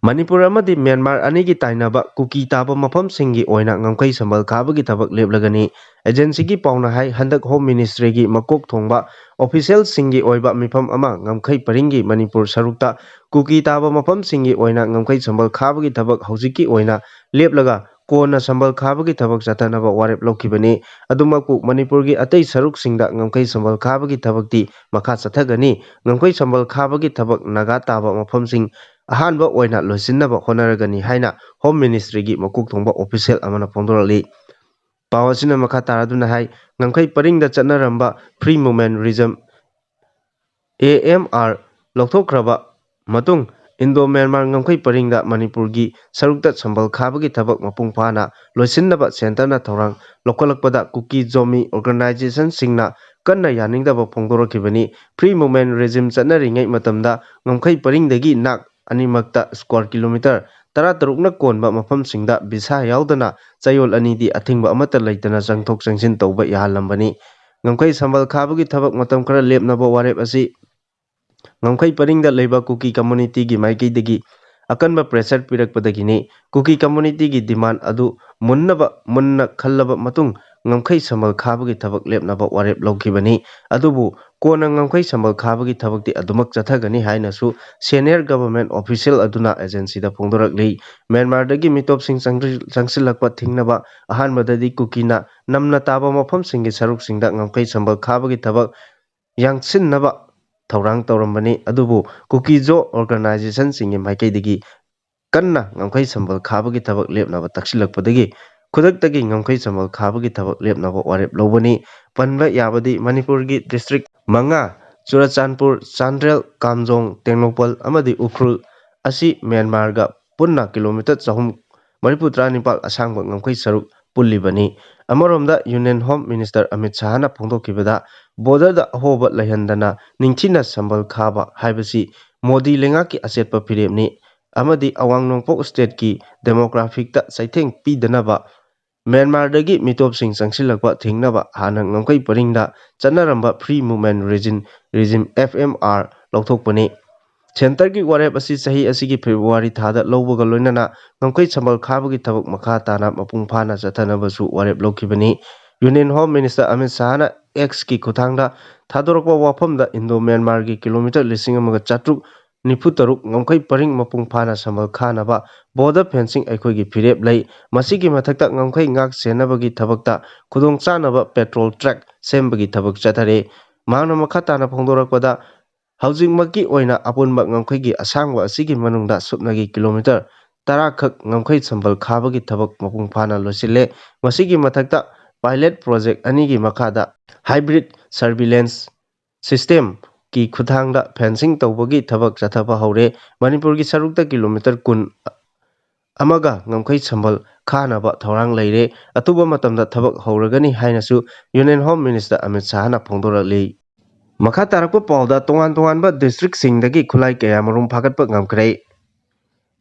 ꯃꯅꯤꯄꯨꯔ ꯑꯃꯗꯤ ꯃ꯭ꯌꯥꯟꯃꯥꯔ ꯑꯅꯤꯒꯤ ꯇꯥꯏꯅꯕ ꯀꯨꯀꯤ ꯇꯥꯕ ꯃꯐꯝꯁꯤꯡꯒꯤ ꯑꯣꯏꯅ ꯉꯝꯈꯩ ꯁꯝꯕꯜ ꯈꯥꯕꯒꯤ ꯊꯕꯛ ꯂꯦꯞꯂꯒꯅꯤ꯫ Agency ꯒꯤ ꯄꯥꯎꯅ ꯍꯥꯏ, ꯍꯟꯗꯛ Home Ministry ꯒꯤ ꯃꯀꯣꯛ ꯊꯣꯡꯕ official ꯁꯤꯡꯒꯤ ꯑꯣꯏꯕ ꯃꯤꯐꯝ ꯑꯃ ꯉꯝꯈꯩ ꯄꯔꯤꯡꯒꯤ ꯃꯅꯤꯄꯨꯔ ꯁꯔꯨꯛꯇ ꯀꯨꯀꯤ ꯇꯥꯕ ꯃꯐꯝꯁꯤꯡꯒꯤ ꯑꯣꯏꯅ ꯉꯝꯈꯩ ꯁꯝꯕꯜ ꯈꯥꯕꯒꯤ ꯊꯕꯛ ꯍꯧꯖꯤꯛꯀꯤ ꯑꯣꯏꯅ ꯂꯦꯞꯂꯒ ꯀꯣꯟꯅ ꯁꯝꯕꯜ ꯈꯥꯕꯒꯤ ꯊꯕꯛ ꯆꯠꯊꯅꯕ ꯋꯥꯔꯦꯞ ꯂꯧꯈꯤꯕꯅꯤ꯫ ꯑꯗꯨꯃꯛꯄꯨ ꯃꯅꯤꯄꯨꯔꯒꯤ ꯑꯇꯩ ꯁꯔꯨꯛꯁꯤꯡꯗ ꯉꯝꯈꯩ ꯁꯝꯕꯜ ꯈꯥꯕꯒꯤ ꯊꯕꯛꯇꯤ ꯃꯈꯥ ꯆꯠꯊꯒꯅꯤ꯫ ꯉꯝꯈꯩ ꯁꯝꯕꯜ ꯈꯥꯕꯒꯤ ꯊꯕꯛ ꯅꯥꯒꯥ ꯇꯥꯕ ꯃꯐꯝꯁꯤꯡ ꯑꯍꯥꯟꯕ ꯑꯣꯏꯅ ꯂꯣꯏꯁꯤꯟꯅꯕ ꯍꯣꯠꯅꯔꯒꯅꯤ ꯍꯥꯏꯅ Home Ministry ꯒꯤ ꯃꯀꯣꯛ ꯊꯣꯡꯕ official ꯑꯃꯅ ꯐꯣꯡꯗꯣꯔꯛꯂꯤ꯫ ꯄꯥꯎ ꯑꯁꯤꯅ ꯃꯈꯥ ꯇꯥꯔꯗꯨꯅ ꯍꯥꯏ, ꯉꯝꯈꯩ ꯄꯔꯤꯡꯗ ꯆꯠꯅꯔꯝꯕ Free Movement Regime, A M R, ꯂꯧꯊꯣꯛꯈ꯭ꯔꯕ ꯃꯇꯨꯡ ꯏꯟꯗꯣ ꯃ꯭ꯌꯥꯟꯃꯥꯔ ꯉꯝꯈꯩ ꯄꯔꯤꯡꯗ ꯃꯅꯤꯄꯨꯔꯒꯤ ꯁꯔꯨꯛꯇ ꯁꯝꯕꯜ ꯈꯥꯕꯒꯤ ꯊꯕꯛ ꯃꯄꯨꯡ ꯐꯥꯅ ꯂꯣꯏꯁꯤꯟꯅꯕ ꯁꯦꯟꯇꯔꯅ ꯊꯧꯔꯥꯡ ꯂꯧꯈꯠꯂꯛꯄꯗ ꯀꯨꯀꯤ ꯖꯣꯃꯤ ꯑꯣꯔꯒꯅꯥꯏꯖꯦꯁꯟꯁꯤꯡꯅ ꯀꯟꯅ ꯌꯥꯅꯤꯡꯗꯕ ꯐꯣꯡꯗꯣꯔꯛꯈꯤꯕꯅꯤ꯫ ꯐ꯭ꯔꯤ ꯃꯨꯚꯃꯦꯟ ꯔꯦꯖꯤꯝ ꯆꯠꯅꯔꯤꯉꯩ ꯃꯇꯝꯗ ꯉꯝꯈꯩ ꯄꯔꯤꯡꯗꯒꯤ ꯅꯥꯛ ꯑꯅꯤꯃꯛꯇ ꯁ꯭ꯀ꯭ꯋꯥꯔ ꯀꯤꯂꯣꯃꯤꯇꯔ ꯇꯔꯥꯇꯔꯨꯛꯅ ꯀꯣꯟꯕ ꯃꯐꯝꯁꯤꯡꯗ ꯚꯤꯁꯥ ꯌꯥꯎꯗꯅ ꯆꯌꯣꯜ ꯑꯅꯤꯗꯤ ꯑꯊꯤꯡꯕ ꯑꯃꯠꯇ ꯂꯩꯇꯅ ꯆꯪꯊꯣꯛ ꯆꯪꯁꯤꯟ ꯇꯧꯕ ꯌꯥꯍꯜꯂꯝꯕꯅꯤ꯫ ꯉꯝꯈꯩ ꯁꯝꯕꯜ ꯈꯥꯕꯒꯤ ꯊꯕꯛ ꯃꯇꯝ ꯈꯔ ꯂꯦꯞꯅꯕ ꯋꯥꯔꯦꯞ ꯑꯁꯤ ꯉꯝꯈꯩ ꯄꯔꯤꯡꯗ ꯂꯩꯕ ꯀꯨꯀꯤ ꯀꯝꯃꯨꯅꯤꯇꯤꯒꯤ ꯃꯥꯏꯀꯩꯗꯒꯤ ꯑꯀꯟꯕ ꯄ꯭ꯔꯦꯁꯔ ꯄꯤꯔꯛꯄꯗꯒꯤꯅꯤ꯫ ꯀꯨꯀꯤ ꯀꯝꯃꯨꯅꯤꯇꯤꯒꯤ ꯗꯤꯃꯥꯟ ꯑꯗꯨ ꯃꯨꯟꯅꯕ ꯃꯨꯟꯅ ꯈꯜꯂꯕ ꯃꯇꯨꯡ ꯉꯝꯈꯩ ꯁꯝꯕꯜ ꯈꯥꯕꯒꯤ ꯊꯕꯛ ꯂꯦꯞꯅꯕ ꯋꯥꯔꯦꯞ ꯂꯧꯈꯤꯕꯅꯤ꯫ ꯑꯗꯨꯕꯨ ꯀꯣꯟꯅ ꯉꯝꯈꯩ ꯁꯝꯕꯜ ꯈꯥꯕꯒꯤ ꯊꯕꯛꯇꯤ ꯑꯗꯨꯃꯛ ꯆꯠꯊꯒꯅꯤ ꯍꯥꯏꯅꯁꯨ ꯁꯦꯅꯤꯌꯔ ꯒꯚꯔꯟꯃꯦꯟꯠ ꯑꯣꯐꯤꯁꯤꯌꯦꯜ ꯑꯗꯨꯅ ꯑꯦꯖꯦꯟꯁꯤꯗ ꯐꯣꯡꯗꯣꯔꯛꯂꯤ꯫ ꯃ꯭ꯌꯥꯟꯃꯥꯔꯗꯒꯤ ꯃꯤꯇꯣꯞꯁꯤꯡ ꯆꯪꯁꯤꯜ-, ꯆꯪꯁꯤꯜꯂꯛꯄ ꯊꯤꯡꯅꯕ ꯑꯍꯥꯟꯕꯗꯗꯤ ꯀꯨꯀꯤꯅ ꯅꯝꯅ ꯇꯥꯕ ꯃꯐꯝꯁꯤꯡꯒꯤ ꯁꯔꯨꯛꯁꯤꯡꯗ ꯉꯝꯈꯩ ꯁꯝꯕꯜ ꯈꯥꯕꯒꯤ ꯊꯕꯛ ꯌꯥꯡꯁꯤꯟꯅꯕ ꯊꯧꯔꯥꯡ ꯇꯧꯔꯝꯕꯅꯤ꯫ ꯑꯗꯨꯕꯨ ꯀꯨꯀꯤꯖꯣ ꯑꯣꯔꯒꯅꯥꯏꯖꯦꯁꯟꯁꯤꯡꯒꯤ ꯃꯥꯏꯀꯩꯗꯒꯤ ꯀꯟꯅ ꯉꯝꯈꯩ ꯁꯝꯕꯜ ꯈꯥꯕꯒꯤ ꯊꯕꯛ ꯂꯦꯞꯅꯕ ꯇꯛꯁꯤꯜꯂꯛꯄꯗꯒꯤ ꯈꯨꯗꯛꯇꯒꯤ ꯉꯝꯈꯩ ꯁꯝꯕꯜ ꯈꯥꯕꯒꯤ ꯊꯕꯛ ꯂꯦꯞꯅꯕ ꯋꯥꯔꯦꯞ ꯂꯧꯕꯅꯤ꯫ ꯄꯟꯕ ꯌꯥꯕꯗꯤ ꯃꯅꯤꯄꯨꯔꯒꯤ ꯗꯤꯁꯇ꯭ꯔꯤꯛ ꯃꯉꯥ, ꯆꯨꯔꯆꯥꯟꯄꯨꯔ, ꯆꯥꯟꯗꯦꯜ, ꯀꯥꯝꯖꯣꯡ, ꯇꯦꯡꯅꯧꯄꯜ ꯑꯃꯗꯤ ꯎꯈ꯭ꯔꯨꯜ ꯑꯁꯤ ꯃ꯭ꯌꯥꯟꯃꯥꯔꯒ ꯄꯨꯟꯅ ꯀꯤꯂꯣꯃꯤꯇꯔ ꯆꯍꯨꯝ ꯃꯔꯤꯐꯨꯇꯔꯥ ꯅꯤꯄꯥꯜ ꯑꯁꯥꯡꯕ ꯉꯝꯈꯩ ꯁꯔꯨꯛ ꯄꯨꯜꯂꯤꯕꯅꯤ꯫ ꯑꯃꯔꯣꯝꯗ ꯌꯨꯅꯤꯌꯟ ꯍꯣꯝ ꯃꯤꯅꯤꯁꯇꯔ ꯑꯃꯤꯠ ꯁꯥꯍꯅ ꯐꯣꯡꯗꯣꯛꯈꯤꯕꯗ ꯕꯣꯔꯗꯔꯗ ꯑꯍꯣꯕ ꯂꯩꯍꯟꯗꯅ ꯅꯤꯡꯊꯤꯅ ꯁꯝꯕꯜ ꯈꯥꯕ ꯍꯥꯏꯕꯁꯤ ꯃꯣꯗꯤ ꯂꯩꯉꯥꯛꯀꯤ ꯑꯆꯦꯠꯄ ꯐꯤꯔꯦꯞꯅꯤ ꯑꯃꯗꯤ ꯑꯋꯥꯡ ꯅꯣꯡꯄꯣꯛ ꯁ꯭ꯇꯦꯠꯀꯤ ꯗꯦꯃꯣꯒ꯭ꯔꯥꯐꯤꯛꯇ ꯆꯩꯊꯦꯡ ꯄꯤꯗꯅꯕ ꯃ꯭ꯌꯥꯟꯃꯥꯔꯗꯒꯤ ꯃꯤꯇꯣꯞꯁꯤꯡ ꯆꯪꯁꯤꯜꯂꯛꯄ ꯊꯤꯡꯅꯕ ꯍꯥꯟꯅ ꯉꯝꯈꯩ ꯄꯔꯤꯡꯗ ꯆꯠꯅꯔꯝꯕ free movement regime, regime, F M R, ꯂꯧꯊꯣꯛꯄꯅꯤ꯫ ꯁꯦꯟꯇꯔꯒꯤ ꯋꯥꯔꯦꯞ ꯑꯁꯤ ꯆꯍꯤ ꯑꯁꯤꯒꯤ ꯐꯦꯕ꯭ꯔꯨꯋꯥꯔꯤ ꯊꯥꯗ ꯂꯧꯕꯒ ꯂꯣꯏꯅꯅ ꯉꯝꯈꯩ ꯁꯝꯕꯜ ꯈꯥꯕꯒꯤ ꯊꯕꯛ ꯃꯈꯥ ꯇꯥꯅ ꯃꯄꯨꯡ ꯐꯥꯅ ꯆꯠꯊꯅꯕꯁꯨ ꯋꯥꯔꯦꯞ ꯂꯧꯈꯤꯕꯅꯤ꯫ ꯌꯨꯅꯤꯌꯟ ꯍꯣꯝ ꯃꯤꯅꯤꯁꯇꯔ ꯑꯃꯤꯠ ꯁꯥꯍꯅ ꯑꯦꯛꯁꯀꯤ ꯈꯨꯠꯊꯥꯡꯗ ꯊꯥꯗꯣꯔꯛꯄ ꯋꯥꯐꯝꯗ ꯏꯟꯗꯣ ꯃ꯭ꯌꯥꯟꯃꯥꯔꯒꯤ ꯀꯤꯂꯣꯃꯤꯇꯔ ꯂꯤꯁꯤꯡ ꯑꯃꯒ ꯆꯥꯇ꯭ꯔꯨꯛ ꯅꯤꯐꯨ ꯇꯔꯨꯛ ꯉꯝꯈꯩ ꯄꯔꯤꯡ ꯃꯄꯨꯡ ꯐꯥꯅ ꯁꯝꯕꯜ ꯈꯥꯅꯕ ꯕꯣꯔꯗꯔ ꯐꯦꯟꯁꯤꯡ ꯑꯩꯈꯣꯏꯒꯤ ꯐꯤꯔꯦꯞ ꯂꯩ꯫ ꯃꯁꯤꯒꯤ ꯃꯊꯛꯇ ꯉꯝꯈꯩ ꯉꯥꯛ ꯁꯦꯟꯅꯕꯒꯤ ꯊꯕꯛꯇ ꯈꯨꯗꯣꯡꯆꯥꯅꯕ ꯄꯦꯇ꯭ꯔꯣꯜ ꯇ꯭ꯔꯦꯛ ꯁꯦꯝꯕꯒꯤ ꯊꯕꯛ ꯆꯠꯊꯔꯤ꯫ ꯃꯍꯥꯛꯅ ꯃꯈꯥ ꯇꯥꯅ ꯐꯣꯡꯗꯣꯔꯛꯄꯗ, ꯍꯧꯖꯤꯛꯃꯛꯀꯤ ꯑꯣꯏꯅ ꯑꯄꯨꯟꯕ ꯉꯝꯈꯩꯒꯤ ꯑꯁꯥꯡꯕ ꯑꯁꯤꯒꯤ ꯃꯅꯨꯡꯗ ꯁꯨꯞꯅꯒꯤ ꯀꯤꯂꯣꯃꯤꯇꯔ ꯇꯔꯥ ꯈꯛ ꯉꯝꯈꯩ ꯁꯝꯕꯜ ꯈꯥꯕꯒꯤ ꯊꯕꯛ ꯃꯄꯨꯡ ꯐꯥꯅ ꯂꯣꯏꯁꯤꯜꯂꯦ꯫ ꯃꯁꯤꯒꯤ ꯃꯊꯛꯇ ꯄꯥꯏꯂꯦꯠ ꯄ꯭ꯔꯣꯖꯦꯛ ꯑꯅꯤꯒꯤ ꯃꯈꯥꯗ ꯍꯥꯏꯕ꯭ꯔꯤꯠ ꯁꯔꯚꯤꯂꯦꯟꯁ ꯁꯤꯁꯇꯦꯝ ꯀꯤ ꯈꯨꯠꯊꯥꯡꯗ fencing ꯇꯧꯕꯒꯤ ꯊꯕꯛ ꯆꯠꯊꯕ ꯍꯧꯔꯦ꯫ ꯃꯅꯤꯄꯨꯔꯒꯤ ꯁꯔꯨꯛꯇ ꯀꯤꯂꯣꯃꯤꯇꯔ ꯀꯨꯟ ꯑꯃꯒ ꯉꯝꯈꯩ ꯁꯝꯕꯜ ꯈꯥꯅꯕ ꯊꯧꯔꯥꯡ ꯂꯩꯔꯦ꯫ ꯑꯊꯨꯕ ꯃꯇꯝꯗ ꯊꯕꯛ ꯍꯧꯔꯒꯅꯤ ꯍꯥꯏꯅꯁꯨ Union Home Minister ꯑꯃꯤꯠ ꯁꯥꯍꯅ ꯐꯣꯡꯗꯣꯔꯛꯂꯤ꯫ ꯃꯈꯥ ꯇꯥꯔꯛꯄ ꯄꯥꯎꯗ ꯇꯣꯉꯥꯟ ꯇꯣꯉꯥꯟꯕ districtꯁꯤꯡꯗꯒꯤ ꯈꯨꯠꯂꯥꯏ ꯀꯌꯥ ꯃꯔꯨꯝ ꯐꯥꯒꯠꯄ ꯉꯝꯈ꯭ꯔꯦ꯫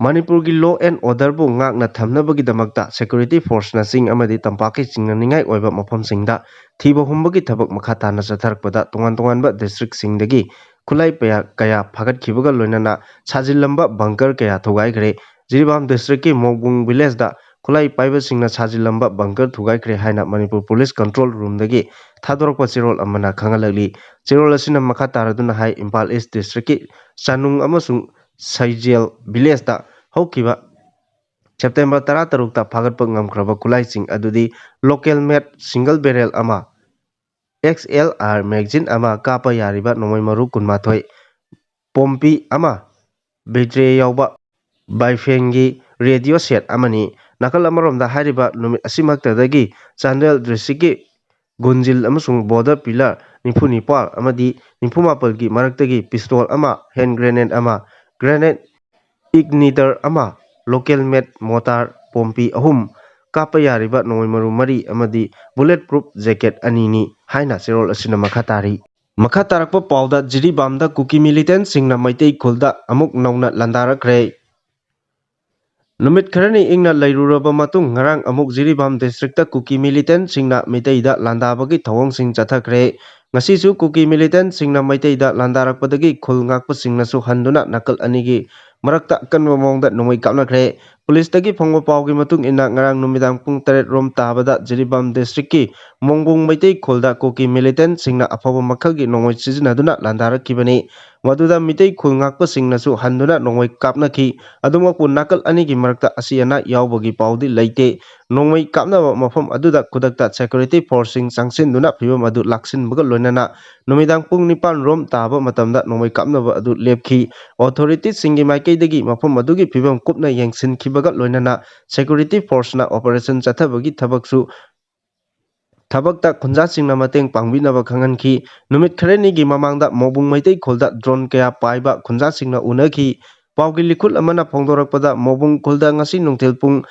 ꯃꯅꯤꯄꯨꯔꯒꯤ law and orderꯕꯨ ꯉꯥꯛꯅ ꯊꯝꯅꯕꯒꯤꯗꯃꯛꯇ security forceꯅ ꯆꯤꯡ ꯑꯃꯗꯤ ꯇꯝꯄꯥꯛꯀꯤ ꯆꯤꯡꯅꯅꯤꯡꯉꯥꯏ ꯑꯣꯏꯕ ꯃꯐꯝꯁꯤꯡꯗ ꯊꯤꯕ ꯍꯨꯝꯕꯒꯤ ꯊꯕꯛ ꯃꯈꯥ ꯇꯥꯅ ꯆꯠꯊꯔꯛꯄꯗ ꯇꯣꯉꯥꯟ ꯇꯣꯉꯥꯟꯕ districtꯁꯤꯡꯗꯒꯤ ꯈꯨꯠꯂꯥꯏ ꯄꯌꯥ-, ꯀꯌꯥ ꯐꯥꯒꯠꯈꯤꯕꯒ ꯂꯣꯏꯅꯅ ꯁꯥꯖꯤꯜꯂꯝꯕ bunker ꯀꯌꯥ ꯊꯨꯒꯥꯏꯈ꯭ꯔꯦ꯫ ꯖꯤꯔꯤꯕꯥꯝ districtꯀꯤ ꯃꯣꯡꯕꯨꯡ villageꯗ ꯈꯨꯠꯂꯥꯏ ꯄꯥꯏꯕꯁꯤꯡꯅ ꯁꯥꯖꯤꯜꯂꯝꯕ bunker ꯊꯨꯒꯥꯏꯈ꯭ꯔꯦ ꯍꯥꯏꯅ ꯃꯅꯤꯄꯨꯔ police control roomꯗꯒꯤ ꯊꯥꯗꯣꯔꯛꯄ ꯆꯦꯔꯣꯜ ꯑꯃꯅ ꯈꯪꯍꯜꯂꯛꯂꯤ꯫ ꯆꯦꯔꯣꯜ ꯑꯁꯤꯅ ꯃꯈꯥ ꯇꯥꯔꯗꯨꯅ ꯍꯥꯏ, ꯏꯝꯐꯥꯜ East districtꯀꯤ ꯆꯥꯅꯨꯡ ꯑꯃꯁꯨꯡ ꯁꯩꯖꯦꯜ villageꯇ ꯍꯧꯈꯤꯕ September ꯇꯔꯥꯇꯔꯨꯛꯇ ꯐꯥꯒꯠꯄ ꯉꯝꯈ꯭ꯔꯕ ꯈꯨꯠꯂꯥꯏꯁꯤꯡ ꯑꯗꯨꯗꯤ local made single barrel ꯑꯃ, X L R magazine ꯑꯃ, ꯀꯥꯞꯄ ꯌꯥꯔꯤꯕ ꯅꯣꯡꯃꯩ ꯃꯔꯨ ꯀꯨꯟꯃꯥꯊꯣꯏ, ꯄꯣꯝꯄꯤ ꯑꯃ, battery ꯌꯥꯎꯕ ꯕꯥꯏꯐꯦꯟꯒꯤ radio set ꯑꯃꯅꯤ꯫ ꯅꯥꯀꯜ ꯑꯃꯔꯣꯝꯗ ꯍꯥꯏꯔꯤꯕ ꯅꯨꯃꯤꯠ ꯑꯁꯤꯃꯛꯇꯗꯒꯤ ꯆꯥꯟꯗꯦꯜ districtꯀꯤ ꯒꯨꯟꯖꯤꯜ ꯑꯃꯁꯨꯡ border pillar ꯅꯤꯐꯨ ꯅꯤꯄꯥꯜ ꯑꯃꯗꯤ ꯅꯤꯐꯨ ꯃꯥꯄꯜꯒꯤ ꯃꯔꯛꯇꯒꯤ pistol ꯑꯃ, hand grenade ꯑꯃ, grenade igniter ꯑꯃ, local made mortar ꯄꯣꯝꯄꯤ ꯑꯍꯨꯝ, ꯀꯥꯞꯄ ꯌꯥꯔꯤꯕ ꯅꯣꯡꯃꯩ ꯃꯔꯨ ꯃꯔꯤ ꯑꯃꯗꯤ bullet proof jacket ꯑꯅꯤꯅꯤ ꯍꯥꯏꯅ ꯆꯦꯔꯣꯜ ꯑꯁꯤꯅ ꯃꯈꯥ ꯇꯥꯔꯤ꯫ ꯃꯈꯥ ꯇꯥꯔꯛꯄ ꯄꯥꯎꯗ ꯖꯤꯔꯤꯕꯥꯝꯗ ꯀꯨꯀꯤ militantꯁꯤꯡꯅ ꯃꯩꯇꯩ ꯈꯨꯜꯗ ꯑꯃꯨꯛ ꯅꯧꯅ ꯂꯥꯟꯗꯥꯔꯛꯈ꯭ꯔꯦ꯫ ꯅꯨꯃꯤꯠ ꯈꯔꯅꯤ ꯏꯪꯅ ꯂꯩꯔꯨꯔꯕ ꯃꯇꯨꯡ ꯉꯔꯥꯡ ꯑꯃꯨꯛ ꯖꯤꯔꯤꯕꯥꯝ districtꯇ ꯀꯨꯀꯤ militantꯁꯤꯡꯅ ꯃꯩꯇꯩꯗ ꯂꯥꯟꯗꯥꯕꯒꯤ ꯊꯧꯑꯣꯡꯁꯤꯡ ꯆꯠꯊꯈ꯭ꯔꯦ꯫ ꯉꯁꯤꯁꯨ ꯀꯨꯀꯤ militantꯁꯤꯡꯅ ꯃꯩꯇꯩꯗ ꯂꯥꯟꯗꯥꯔꯛꯄꯗꯒꯤ ꯈꯨꯜ ꯉꯥꯛꯄꯁꯤꯡꯅꯁꯨ ꯍꯟꯗꯨꯅ ꯅꯥꯀꯜ ꯑꯅꯤꯒꯤ ꯃꯔꯛꯇ ꯑꯀꯟꯕ ꯃꯑꯣꯡꯗ ꯅꯣꯡꯃꯩ ꯀꯥꯞꯅꯈ꯭ꯔꯦ꯫ Policeꯇꯒꯤ ꯐꯪꯕ ꯄꯥꯎꯒꯤ ꯃꯇꯨꯡ ꯏꯟꯅ ꯉꯔꯥꯡ ꯅꯨꯃꯤꯗꯥꯡ ꯄꯨꯡ ꯇꯔꯦꯠ ꯔꯣꯝ ꯇꯥꯕꯗ ꯖꯤꯔꯤꯕꯥꯝ districtꯀꯤ ꯃꯣꯡꯕꯨꯡ ꯃꯩꯇꯩ ꯈꯨꯜꯗ ꯀꯨꯀꯤ militantꯁꯤꯡꯅ ꯑꯐꯕ ꯃꯈꯜꯒꯤ ꯅꯣꯡꯃꯩ ꯁꯤꯖꯤꯟꯅꯗꯨꯅ ꯂꯥꯟꯗꯥꯔꯛꯈꯤꯕꯅꯤ꯫ ꯃꯗꯨꯗ ꯃꯤꯇꯩ ꯈꯨꯜ ꯉꯥꯛꯄꯁꯤꯡꯅꯁꯨ ꯍꯟꯗꯨꯅ ꯅꯣꯡꯃꯩ ꯀꯥꯞꯅꯈꯤ꯫ ꯑꯗꯨꯃꯛꯄꯨ ꯅꯥꯀꯜ ꯑꯅꯤꯒꯤ ꯃꯔꯛꯇ ꯑꯁꯤ ꯑꯅꯥ ꯌꯥꯎꯕꯒꯤ ꯄꯥꯎꯗꯤ ꯂꯩꯇꯦ꯫ ꯅꯣꯡꯃꯩ ꯀꯥꯞꯅꯕ ꯃꯐꯝ ꯑꯗꯨꯗ ꯈꯨꯗꯛꯇ security forceꯁꯤꯡ ꯆꯪꯁꯤꯟꯗꯨꯅ ꯐꯤꯕꯝ ꯑꯗꯨ ꯂꯥꯛꯁꯤꯟꯕꯒ ꯂꯣꯏꯅꯅ ꯅꯨꯃꯤꯗꯥꯡ ꯄꯨꯡ ꯅꯤꯄꯥꯟ ꯔꯣꯝ ꯇꯥꯕ ꯃꯇꯝꯗ ꯅꯣꯡꯃꯩ ꯀꯥꯞꯅꯕ ꯑꯗꯨ ꯂꯦꯞꯈꯤ꯫ Authorityꯁꯤꯡꯒꯤ ꯃꯥꯏꯀꯩꯗꯒꯤ ꯃꯐꯝ ꯑꯗꯨꯒꯤ ꯐꯤꯕꯝ ꯀꯨꯞꯅ ꯌꯦꯡꯁꯤꯟꯈꯤꯕꯒ ꯂꯣꯏꯅꯅ security forceꯅ operation ꯆꯠꯊꯕꯒꯤ ꯊꯕꯛꯁꯨ ꯊꯕꯛꯇ ꯈꯨꯟꯖꯥꯁꯤꯡꯅ ꯃꯇꯦꯡ ꯄꯥꯡꯕꯤꯅꯕ ꯈꯪꯍꯟꯈꯤ꯫ ꯅꯨꯃꯤꯠ ꯈꯔꯅꯤꯒꯤ ꯃꯃꯥꯡꯗ ꯃꯣꯕꯨꯡ ꯃꯩꯇꯩ ꯈꯨꯜꯗ ꯗ꯭ꯔꯣꯟ ꯀꯌꯥ ꯄꯥꯏꯕ ꯈꯨꯟꯖꯥꯁꯤꯡꯅ ꯎꯅꯈꯤ꯫ ꯄꯥꯎꯒꯤ ꯂꯤꯈꯨꯠ ꯑꯃꯅ ꯐꯣꯡꯗꯣꯔꯛꯄꯗ, ꯃꯣꯕꯨꯡ ꯈꯨꯜꯗ ꯉꯁꯤ ꯅꯨꯡꯊꯤꯜ ꯄꯨꯡ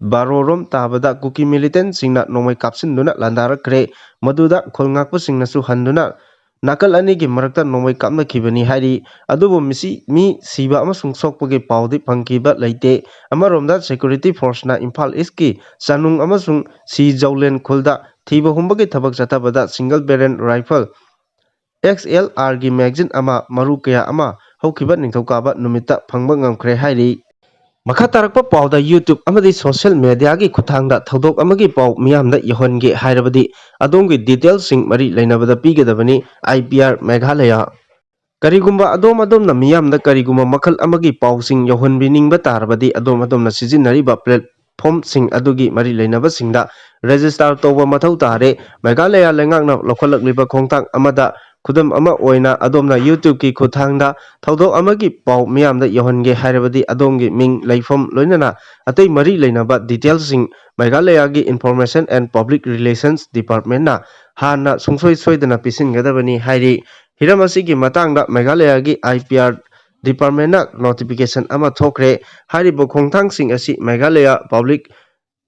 ꯕꯥꯔꯣ ꯔꯣꯝ ꯇꯥꯕꯗ ꯀꯨꯀꯤ ꯃꯤꯂꯤꯇꯦꯟꯁꯤꯡꯅ ꯅꯣꯡꯃꯩ ꯀꯥꯞꯁꯤꯟꯗꯨꯅ ꯂꯥꯟꯗꯥꯔꯛꯈ꯭ꯔꯦ꯫ ꯃꯗꯨꯗ ꯈꯨꯜ ꯉꯥꯛꯄꯁꯤꯡꯅꯁꯨ ꯍꯟꯗꯨꯅ ꯅꯥꯀꯜ ꯑꯅꯤꯒꯤ ꯃꯔꯛꯇ ꯅꯣꯡꯃꯩ ꯀꯥꯞꯅꯈꯤꯕꯅꯤ ꯍꯥꯏꯔꯤ꯫ ꯑꯗꯨꯕꯨ ꯃꯤꯁꯤ-, ꯃꯤ ꯁꯤꯕ ꯑꯃꯁꯨꯡ ꯁꯣꯛꯄꯒꯤ ꯄꯥꯎꯗꯤ ꯐꯪꯈꯤꯕ ꯂꯩꯇꯦ꯫ ꯑꯃꯔꯣꯝꯗ, ꯁꯦꯀ꯭ꯌꯨꯔꯤꯇꯤ ꯐꯣꯔꯁꯅ ꯏꯝꯐꯥꯜ ꯏꯁꯀꯤ ꯆꯥꯅꯨꯡ ꯑꯃꯁꯨꯡ ꯁꯤ ꯖꯧꯂꯦꯟ ꯈꯨꯜꯗ ꯊꯤꯕ ꯍꯨꯝꯕꯒꯤ ꯊꯕꯛ ꯆꯠꯊꯕꯗ single barrel rifle X L ꯑꯥꯔꯒꯤ ꯃꯦꯒꯥꯖꯤꯟ ꯑꯃ, ꯃꯔꯨ ꯀꯌꯥ ꯑꯃ ꯍꯧꯈꯤꯕ ꯅꯤꯡꯊꯧꯀꯥꯕ ꯅꯨꯃꯤꯠꯇ ꯐꯪꯕ ꯉꯝꯈ꯭ꯔꯦ ꯍꯥꯏꯔꯤ꯫ ꯃꯈꯥ ꯇꯥꯔꯛꯄ ꯄꯥꯎꯗ, YouTube ꯑꯃꯗꯤ ꯁꯣꯁꯤꯌꯦꯜ ꯃꯦꯗꯤꯌꯥꯒꯤ ꯈꯨꯠꯊꯥꯡꯗ ꯊꯧꯗꯣꯛ ꯑꯃꯒꯤ ꯄꯥꯎ ꯃꯤꯌꯥꯝꯗ ꯌꯧꯍꯟꯒꯦ ꯍꯥꯏꯔꯕꯗꯤ ꯑꯗꯣꯝꯒꯤ ꯗꯤꯇꯦꯜꯁꯤꯡ ꯃꯔꯤ ꯂꯩꯅꯕꯗ ꯄꯤꯒꯗꯕꯅꯤ꯫ I P R Meghalaya. ꯀꯔꯤꯒꯨꯝꯕ ꯑꯗꯣꯝ ꯑꯗꯣꯝꯅ ꯃꯤꯌꯥꯝꯗ ꯀꯔꯤꯒꯨꯝꯕ ꯃꯈꯜ ꯑꯃꯒꯤ ꯄꯥꯎꯁꯤꯡ ꯌꯧꯍꯟꯕꯤꯅꯤꯡꯕ ꯇꯥꯔꯕꯗꯤ, ꯑꯗꯣꯝ ꯑꯗꯣꯝꯅ ꯁꯤꯖꯤꯟꯅꯔꯤꯕ ꯄ꯭ꯂꯦꯠꯐꯣꯝꯁꯤꯡ ꯑꯗꯨꯒꯤ ꯃꯔꯤ ꯂꯩꯅꯕꯁꯤꯡꯗ ꯔꯦꯖꯤꯁꯇꯥꯔ ꯇꯧꯕ ꯃꯊꯧ ꯇꯥꯔꯦ꯫ ꯃꯦꯘꯥꯂꯌꯥ ꯂꯩꯉꯥꯛꯅ ꯂꯧꯈꯠꯂꯛꯂꯤꯕ ꯈꯣꯡꯊꯥꯡ ꯑꯃꯗ ꯈꯨꯗꯝ ꯑꯃ ꯑꯣꯏꯅ, ꯑꯗꯣꯝꯅ YouTubeꯀꯤ ꯈꯨꯠꯊꯥꯡꯗ ꯊꯧꯗꯣꯛ ꯑꯃꯒꯤ ꯄꯥꯎ ꯃꯤꯌꯥꯝꯗ ꯌꯧꯍꯟꯒꯦ ꯍꯥꯏꯔꯕꯗꯤ, ꯑꯗꯣꯝꯒꯤ ꯃꯤꯡ, ꯂꯩꯐꯝ, ꯂꯣꯏꯅꯅ ꯑꯇꯩ ꯃꯔꯤ ꯂꯩꯅꯕ ꯗꯤꯇꯦꯜꯁꯤꯡ ꯃꯦꯘꯥꯂꯌꯥꯒꯤ Information and Public Relations Departmentꯅ ꯍꯥꯟꯅ ꯁꯨꯡꯁꯣꯏ ꯁꯣꯏꯗꯅ ꯄꯤꯁꯤꯟꯒꯗꯕꯅꯤ ꯍꯥꯏꯔꯤ꯫ ꯍꯤꯔꯝ ꯑꯁꯤꯒꯤ ꯃꯇꯥꯡꯗ ꯃꯦꯘꯥꯂꯌꯥꯒꯤ ꯑꯥꯏ ꯄꯤ ꯑꯥꯔ ꯗꯤꯄꯥꯔꯠꯃꯦꯟꯅ ꯅꯣꯇꯤꯐꯤꯀꯦꯁꯟ ꯑꯃ ꯊꯣꯛꯈ꯭ꯔꯦ꯫ ꯍꯥꯏꯔꯤꯕ ꯈꯣꯡꯊꯥꯡꯁꯤꯡ ꯑꯁꯤ ꯃꯦꯘꯥꯂꯌꯥ Public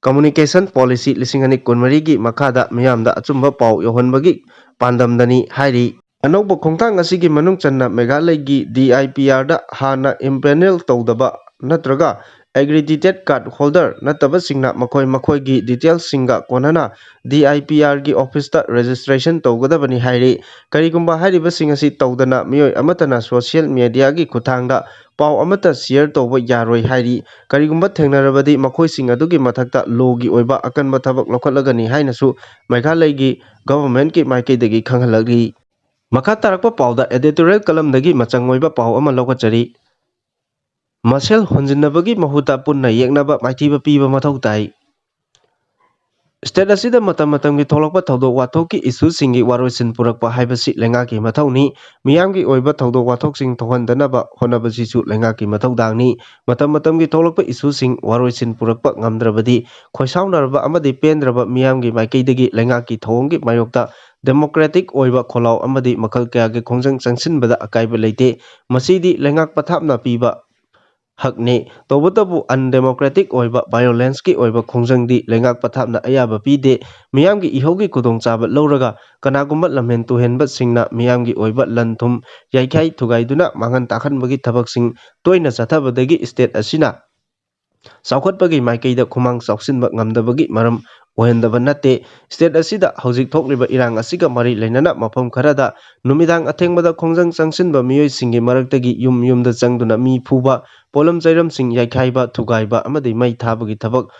Communication Policy ꯂꯤꯁꯤꯡ ꯑꯅꯤ ꯀꯨꯟꯃꯔꯤꯒꯤ ꯃꯈꯥꯗ ꯃꯤꯌꯥꯝꯗ ꯑꯆꯨꯝꯕ ꯄꯥꯎ ꯌꯧꯍꯟꯕꯒꯤ ꯄꯥꯟꯗꯝꯗꯅꯤ ꯍꯥꯏꯔꯤ꯫ ꯑꯅꯧꯕ ꯈꯣꯡꯊꯥꯡ ꯑꯁꯤꯒꯤ ꯃꯅꯨꯡ ꯆꯟꯅ ꯃꯦꯘꯥꯂꯌꯒꯤ ꯗꯤ ꯑꯥꯏ ꯄꯤ ꯑꯥꯔꯗ ꯍꯥꯟꯅ ꯏꯝꯄꯦꯅꯦꯜ ꯇꯧꯗꯕ ꯅꯠꯇ꯭ꯔꯒ ꯑꯦꯒ꯭ꯔꯤꯗꯤꯇꯦꯠ ꯀꯥꯔꯗ ꯍꯣꯜꯗꯔ ꯅꯠꯇꯕꯁꯤꯡꯅ ꯃꯈꯣꯏ ꯃꯈꯣꯏꯒꯤ ꯗꯤꯇꯦꯜꯁꯤꯡꯒ ꯀꯣꯟꯅꯅ ꯗꯤ ꯑꯥꯏ ꯄꯤ ꯑꯥꯔꯒꯤ ꯑꯣꯐꯤꯁꯇ ꯔꯦꯖꯤꯁꯇ꯭ꯔꯦꯁꯟ ꯇꯧꯒꯗꯕꯅꯤ ꯍꯥꯏꯔꯤ꯫ ꯀꯔꯤꯒꯨꯝꯕ ꯍꯥꯏꯔꯤꯕꯁꯤꯡ ꯑꯁꯤ ꯇꯧꯗꯅ ꯃꯤꯑꯣꯏ ꯑꯃꯠꯇꯅ ꯁꯣꯁꯤꯌꯦꯜ ꯃꯦꯗꯤꯌꯥꯒꯤ ꯈꯨꯠꯊꯥꯡꯗ ꯄꯥꯎ ꯑꯃꯠꯇ ꯁꯤꯌꯔ ꯇꯧꯕ ꯌꯥꯔꯣꯏ ꯍꯥꯏꯔꯤ꯫ ꯀꯔꯤꯒꯨꯝꯕ ꯊꯦꯡꯅꯔꯕꯗꯤ ꯃꯈꯣꯏꯁꯤꯡ ꯑꯗꯨꯒꯤ ꯃꯊꯛꯇ ꯂꯣꯒꯤ ꯑꯣꯏꯕ ꯑꯀꯟꯕ ꯊꯕꯛ ꯂꯧꯈꯠꯂꯒꯅꯤ ꯍꯥꯏꯅꯁꯨ ꯃꯦꯘꯥꯂꯌꯒꯤ ꯒꯚꯔꯟꯃꯦꯟꯠꯀꯤ ꯃꯥꯏꯀꯩꯗꯒꯤ ꯈꯪꯍꯜꯂꯛꯂꯤ꯫ ꯃꯈꯥ ꯇꯥꯔꯛꯄ ꯄꯥꯎꯗ ꯑꯦꯗꯤꯇꯣꯔꯤꯌꯦꯜ ꯀꯂꯝꯗꯒꯤ ꯃꯆꯪ ꯑꯣꯏꯕ ꯄꯥꯎ ꯑꯃ ꯂꯧꯈꯠꯆꯔꯤ꯫ ꯃꯁꯦꯜ ꯍꯣꯟꯖꯤꯟꯅꯕꯒꯤ ꯃꯍꯨꯠꯇ ꯄꯨꯟꯅ ꯌꯦꯛꯅꯕ ꯃꯥꯏꯊꯤꯕ ꯄꯤꯕ ꯃꯊꯧ ꯇꯥꯏ꯫ ꯁ꯭ꯇꯦꯠ ꯑꯁꯤꯗ ꯃꯇꯝ ꯃꯇꯝꯒꯤ ꯊꯣꯛꯂꯛꯄ ꯊꯧꯗꯣꯛ ꯋꯥꯊꯣꯛꯀꯤ ꯏꯁꯨꯁꯤꯡꯒꯤ ꯋꯥꯔꯣꯏꯁꯤꯟ ꯄꯨꯔꯛꯄ ꯍꯥꯏꯕꯁꯤ ꯂꯩꯉꯥꯛꯀꯤ ꯃꯊꯧꯅꯤ꯫ ꯃꯤꯌꯥꯝꯒꯤ ꯑꯣꯏꯕ ꯊꯧꯗꯣꯛ ꯋꯥꯊꯣꯛꯁꯤꯡ ꯊꯣꯛꯍꯟꯗꯅꯕ ꯍꯣꯠꯅꯕꯁꯤꯁꯨ ꯂꯩꯉꯥꯛꯀꯤ ꯃꯊꯧꯗꯥꯡꯅꯤ꯫ ꯃꯇꯝ ꯃꯇꯝꯒꯤ ꯊꯣꯛꯂꯛꯄ ꯏꯁꯨꯁꯤꯡ ꯋꯥꯔꯣꯏꯁꯤꯟ ꯄꯨꯔꯛꯄ ꯉꯝꯗ꯭ꯔꯕꯗꯤ, ꯈꯣꯏꯁꯥꯎꯅꯔꯕ ꯑꯃꯗꯤ ꯄꯦꯟꯗ꯭ꯔꯕ ꯃꯤꯌꯥꯝꯒꯤ ꯃꯥꯏꯀꯩꯗꯒꯤ ꯂꯩꯉꯥꯛꯀꯤ ꯊꯧꯑꯣꯡꯒꯤ ꯃꯥꯌꯣꯛꯇ ꯗꯦꯃꯣꯀ꯭ꯔꯦꯇꯤꯛ ꯑꯣꯏꯕ ꯈꯣꯜꯂꯥꯎ ꯑꯃꯗꯤ ꯃꯈꯜ ꯀꯌꯥꯒꯤ ꯈꯣꯡꯖꯪ ꯆꯪꯁꯤꯟꯕꯗ ꯑꯀꯥꯏꯕ ꯂꯩꯇꯦ꯫ ꯃꯁꯤꯗꯤ ꯂꯩꯉꯥꯛ ꯄꯊꯥꯞꯅ ꯄꯤꯕ ꯍꯛꯅꯤ꯫ ꯇꯧꯕꯇꯕꯨ, ꯑꯟꯗꯦꯃꯣꯀ꯭ꯔꯦꯇꯤꯛ ꯑꯣꯏꯕ, ꯚꯥꯏꯑꯣꯂꯦꯟꯁꯀꯤ ꯑꯣꯏꯕ ꯈꯣꯡꯖꯪꯗꯤ ꯂꯩꯉꯥꯛ ꯄꯊꯥꯞꯅ ꯑꯌꯥꯕ ꯄꯤꯗꯦ꯫ ꯃꯤꯌꯥꯝꯒꯤ ꯏꯍꯧꯒꯤ ꯈꯨꯗꯣꯡꯆꯥꯕ ꯂꯧꯔꯒ ꯀꯅꯥꯒꯨꯝꯕ ꯂꯝꯍꯦꯟ ꯇꯨꯍꯦꯟꯕꯁꯤꯡꯅ ꯃꯤꯌꯥꯝꯒꯤ ꯑꯣꯏꯕ ꯂꯟ ꯊꯨꯝ ꯌꯥꯏꯈꯥꯏ ꯊꯨꯒꯥꯏꯗꯨꯅ ꯃꯥꯡꯍꯟ ꯇꯥꯛꯍꯟꯕꯒꯤ ꯊꯕꯛꯁꯤꯡ ꯇꯣꯏꯅ ꯆꯠꯊꯕꯗꯒꯤ ꯁ꯭ꯇꯦꯠ ꯑꯁꯤꯅ ꯆꯥꯎꯈꯠꯄꯒꯤ ꯃꯥꯏꯀꯩꯗ ꯈꯨꯃꯥꯡ ꯆꯥꯎꯁꯤꯟꯕ ꯉꯝꯗꯕꯒꯤ ꯃꯔꯝ ꯑꯣꯏꯍꯟꯗꯕ ꯅꯠꯇꯦ꯫ ꯁ꯭ꯇꯦꯠ ꯑꯁꯤꯗ ꯍꯧꯖꯤꯛ ꯊꯣꯛꯂꯤꯕ ꯏꯔꯥꯡ ꯑꯁꯤꯒ ꯃꯔꯤ ꯂꯩꯅꯅ ꯃꯐꯝ ꯈꯔꯗ ꯅꯨꯃꯤꯗꯥꯡ ꯑꯊꯦꯡꯕꯗ ꯈꯣꯡꯖꯪ ꯆꯪꯁꯤꯟꯕ ꯃꯤꯑꯣꯏꯁꯤꯡꯒꯤ ꯃꯔꯛꯇꯒꯤ ꯌꯨꯝ ꯌꯨꯝꯗ ꯆꯪꯗꯨꯅ ꯃꯤ ꯐꯨꯕ, ꯄꯣꯠꯂꯝ ꯆꯩꯔꯝꯁꯤꯡ ꯌꯥꯏꯈꯥꯏꯕ, ꯊꯨꯒꯥꯏꯕ ꯑꯃꯗꯤ ꯃꯩ ꯊꯥꯕꯒꯤ ꯊꯕꯛ,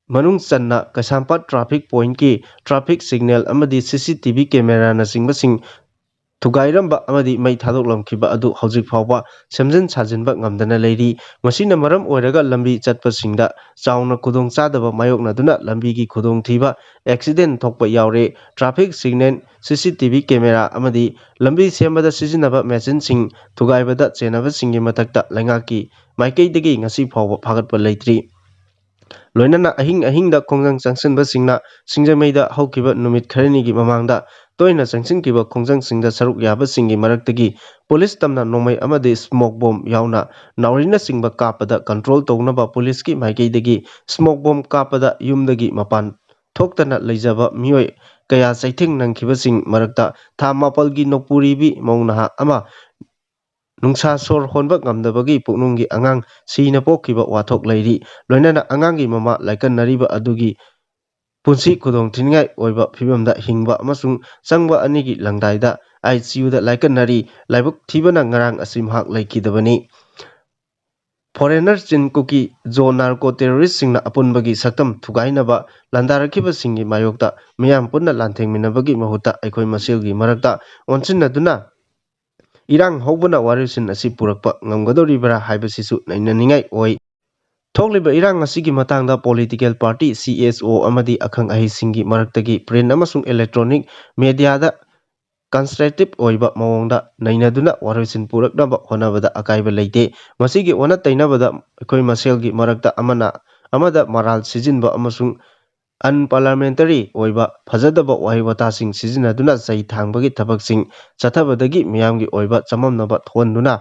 ꯃꯅꯨꯡ ꯆꯟꯅ ꯀꯩꯁꯥꯝꯄꯥꯠ ꯇ꯭ꯔꯥꯐꯤꯛ ꯄꯣꯏꯟꯠꯀꯤ ꯇ꯭ꯔꯥꯐꯤꯛ ꯁꯤꯒꯅꯦꯜ ꯑꯃꯗꯤ ꯁꯤ ꯁꯤ ꯇꯤ ꯚꯤ ꯀꯦꯃꯦꯔꯥꯅꯆꯤꯡꯕꯁꯤꯡ ꯊꯨꯒꯥꯏꯔꯝꯕ ꯑꯃꯗꯤ ꯃꯩ ꯊꯥꯗꯣꯛꯂꯝꯈꯤꯕ ꯑꯗꯨ ꯍꯧꯖꯤꯛ ꯐꯥꯎꯕ ꯁꯦꯝꯖꯤꯟ ꯁꯥꯖꯤꯟꯕ ꯉꯝꯗꯅ ꯂꯩꯔꯤ꯫ ꯃꯁꯤꯅ ꯃꯔꯝ ꯑꯣꯏꯔꯒ ꯂꯝꯕꯤ ꯆꯠꯄꯁꯤꯡꯗ ꯆꯥꯎꯅ ꯈꯨꯗꯣꯡꯆꯥꯗꯕ ꯃꯥꯌꯣꯛꯅꯗꯨꯅ ꯂꯝꯕꯤꯒꯤ ꯈꯨꯗꯣꯡꯊꯤꯕ, ꯑꯦꯛꯁꯤꯗꯦꯟ ꯊꯣꯛꯄ ꯌꯥꯎꯔꯦ꯫ ꯇ꯭ꯔꯥꯐꯤꯛ ꯁꯤꯒꯅꯦꯜ, ꯁꯤ ꯁꯤ ꯇꯤ ꯚꯤ ꯀꯦꯃꯦꯔꯥ ꯑꯃꯗꯤ ꯂꯝꯕꯤ ꯁꯦꯝꯕꯗ ꯁꯤꯖꯤꯟꯅꯕ ꯃꯦꯆꯤꯟꯁꯤꯡ ꯊꯨꯒꯥꯏꯕꯗ ꯆꯦꯟꯅꯕꯁꯤꯡꯒꯤ ꯃꯊꯛꯇ ꯂꯩꯉꯥꯛꯀꯤ ꯃꯥꯏꯀꯩꯗꯒꯤ ꯉꯁꯤ ꯐꯥꯎꯕ ꯐꯥꯒꯠꯄ ꯂꯩꯇ꯭ꯔꯤ꯫ ꯂꯣꯏꯅꯅ ꯑꯍꯤꯡ ꯑꯍꯤꯡꯗ ꯈꯣꯡꯖꯪ ꯆꯪꯁꯤꯟꯕꯁꯤꯡꯅ ꯁꯤꯡꯖꯃꯩꯗ ꯍꯧꯈꯤꯕ ꯅꯨꯃꯤꯠ ꯈꯔꯅꯤꯒꯤ ꯃꯃꯥꯡꯗ ꯇꯣꯏꯅ ꯆꯪꯁꯤꯟꯈꯤꯕ ꯈꯣꯡꯖꯪꯁꯤꯡꯗ ꯁꯔꯨꯛ ꯌꯥꯕꯁꯤꯡꯒꯤ ꯃꯔꯛꯇꯒꯤ ꯄꯨꯂꯤꯁ ꯇꯝꯅ ꯅꯣꯡꯃꯩ ꯑꯃꯗꯤ ꯁ꯭ꯃꯣꯛ ꯕꯣꯝ ꯌꯥꯎꯅ ꯅꯥꯎꯔꯤꯅꯆꯤꯡꯕ ꯀꯥꯞꯄꯗ ꯀꯟꯇ꯭ꯔꯣꯜ ꯇꯧꯅꯕ ꯄꯨꯂꯤꯁꯀꯤ ꯃꯥꯏꯀꯩꯗꯒꯤ ꯁ꯭ꯃꯣꯛ ꯕꯣꯝ ꯀꯥꯞꯄꯗ ꯌꯨꯝꯗꯒꯤ ꯃꯄꯥꯟ ꯊꯣꯛꯇꯅ ꯂꯩꯖꯕ ꯃꯤꯑꯣꯏ ꯀꯌꯥ ꯆꯩꯊꯦꯡ ꯅꯪꯈꯤꯕꯁꯤꯡ ꯃꯔꯛꯇ ꯊꯥ ꯃꯥꯄꯜꯒꯤ ꯅꯣꯛꯄꯨꯔꯤꯕꯤ ꯃꯧ ꯅꯍꯥ ꯑꯃ ꯅꯨꯡꯁꯥ ꯁꯣꯔ ꯍꯣꯟꯕ ꯉꯝꯗꯕꯒꯤ ꯄꯨꯛꯅꯨꯡꯒꯤ ꯑꯉꯥꯡ ꯁꯤꯅ ꯄꯣꯛꯈꯤꯕ ꯋꯥꯊꯣꯛ ꯂꯩꯔꯤ꯫ ꯂꯣꯏꯅꯅ ꯑꯉꯥꯡꯒꯤ ꯃꯃꯥ ꯂꯥꯏꯀꯠꯅꯔꯤꯕ ꯑꯗꯨꯒꯤ ꯄꯨꯟꯁꯤ ꯈꯨꯗꯣꯡꯊꯤꯅꯤꯡꯉꯥꯏ ꯑꯣꯏꯕ ꯐꯤꯕꯝꯗ ꯍꯤꯡꯕ ꯑꯃꯁꯨꯡ ꯆꯪꯕ ꯑꯅꯤꯒꯤ ꯂꯪꯗꯥꯏꯗ ꯑꯥꯏ ꯁꯤ ꯌꯨꯗ ꯂꯥꯏꯀꯠꯅꯔꯤ꯫ ꯂꯥꯏꯕꯛ ꯊꯤꯕꯅ ꯉꯔꯥꯡ ꯑꯁꯤ ꯃꯍꯥꯛ ꯂꯩꯈꯤꯗꯕꯅꯤ꯫ ꯐꯣꯔꯦꯅꯔ ꯆꯤꯟ ꯀꯨꯀꯤ ꯖꯣ ꯅꯥꯔꯀꯣ ꯇꯦꯔꯣꯔꯤꯁꯁꯤꯡꯅ ꯑꯄꯨꯟꯕꯒꯤ ꯁꯛꯇꯝ ꯊꯨꯒꯥꯏꯅꯕ ꯂꯥꯟꯗꯥꯔꯛꯈꯤꯕꯁꯤꯡꯒꯤ ꯃꯥꯌꯣꯛꯇ ꯃꯤꯌꯥꯝ ꯄꯨꯟꯅ ꯂꯥꯟꯊꯦꯡꯃꯤꯟꯅꯕꯒꯤ ꯃꯍꯨꯠꯇ ꯑꯩꯈꯣꯏ ꯃꯁꯦꯜꯒꯤ ꯃꯔꯛꯇ ꯑꯣꯟꯁꯤꯟꯅꯗꯨꯅ ꯏꯔꯥꯡ ꯍꯧꯕꯅ ꯋꯥꯔꯣꯏꯁꯤꯟ ꯑꯁꯤ ꯄꯨꯔꯛꯄ ꯉꯝꯒꯗꯧꯔꯤꯕ꯭ꯔꯥ ꯍꯥꯏꯕꯁꯤꯁꯨ ꯅꯩꯅꯅꯤꯡꯉꯥꯏ ꯑꯣꯏ꯫ ꯊꯣꯛꯂꯤꯕ ꯏꯔꯥꯡ ꯑꯁꯤꯒꯤ ꯃꯇꯥꯡꯗ political party, C S O ꯑꯃꯗꯤ ꯑꯈꯪ ꯑꯍꯩꯁꯤꯡꯒꯤ ꯃꯔꯛꯇꯒꯤ print ꯑꯃꯁꯨꯡ electronic mediaꯗ constructive ꯑꯣꯏꯕ ꯃꯑꯣꯡꯗ ꯅꯩꯅꯗꯨꯅ ꯋꯥꯔꯣꯏꯁꯤꯟ ꯄꯨꯔꯛꯅꯕ ꯍꯣꯠꯅꯕꯗ ꯑꯀꯥꯏꯕ ꯂꯩꯇꯦ꯫ ꯃꯁꯤꯒꯤ ꯑꯣꯟꯅ ꯇꯩꯅꯕꯗ ꯑꯩꯈꯣꯏ ꯃꯁꯦꯜꯒꯤ ꯃꯔꯛꯇ ꯑꯃꯅ ꯑꯃꯗ ꯃꯔꯥꯜ ꯁꯤꯖꯤꯟꯕ ꯑꯃꯁꯨꯡ unparliamentary ꯑꯣꯏꯕ ꯐꯖꯗꯕ ꯋꯥꯍꯩ ꯋꯥꯇꯥꯁꯤꯡ ꯁꯤꯖꯤꯟꯅꯗꯨꯅ ꯆꯩ ꯊꯥꯡꯕꯒꯤ ꯊꯕꯛꯁꯤꯡ ꯆꯠꯊꯕꯗꯒꯤ ꯃꯤꯌꯥꯝꯒꯤ ꯑꯣꯏꯕ ꯆꯃꯝꯅꯕ ꯊꯣꯛꯍꯟꯗꯨꯅ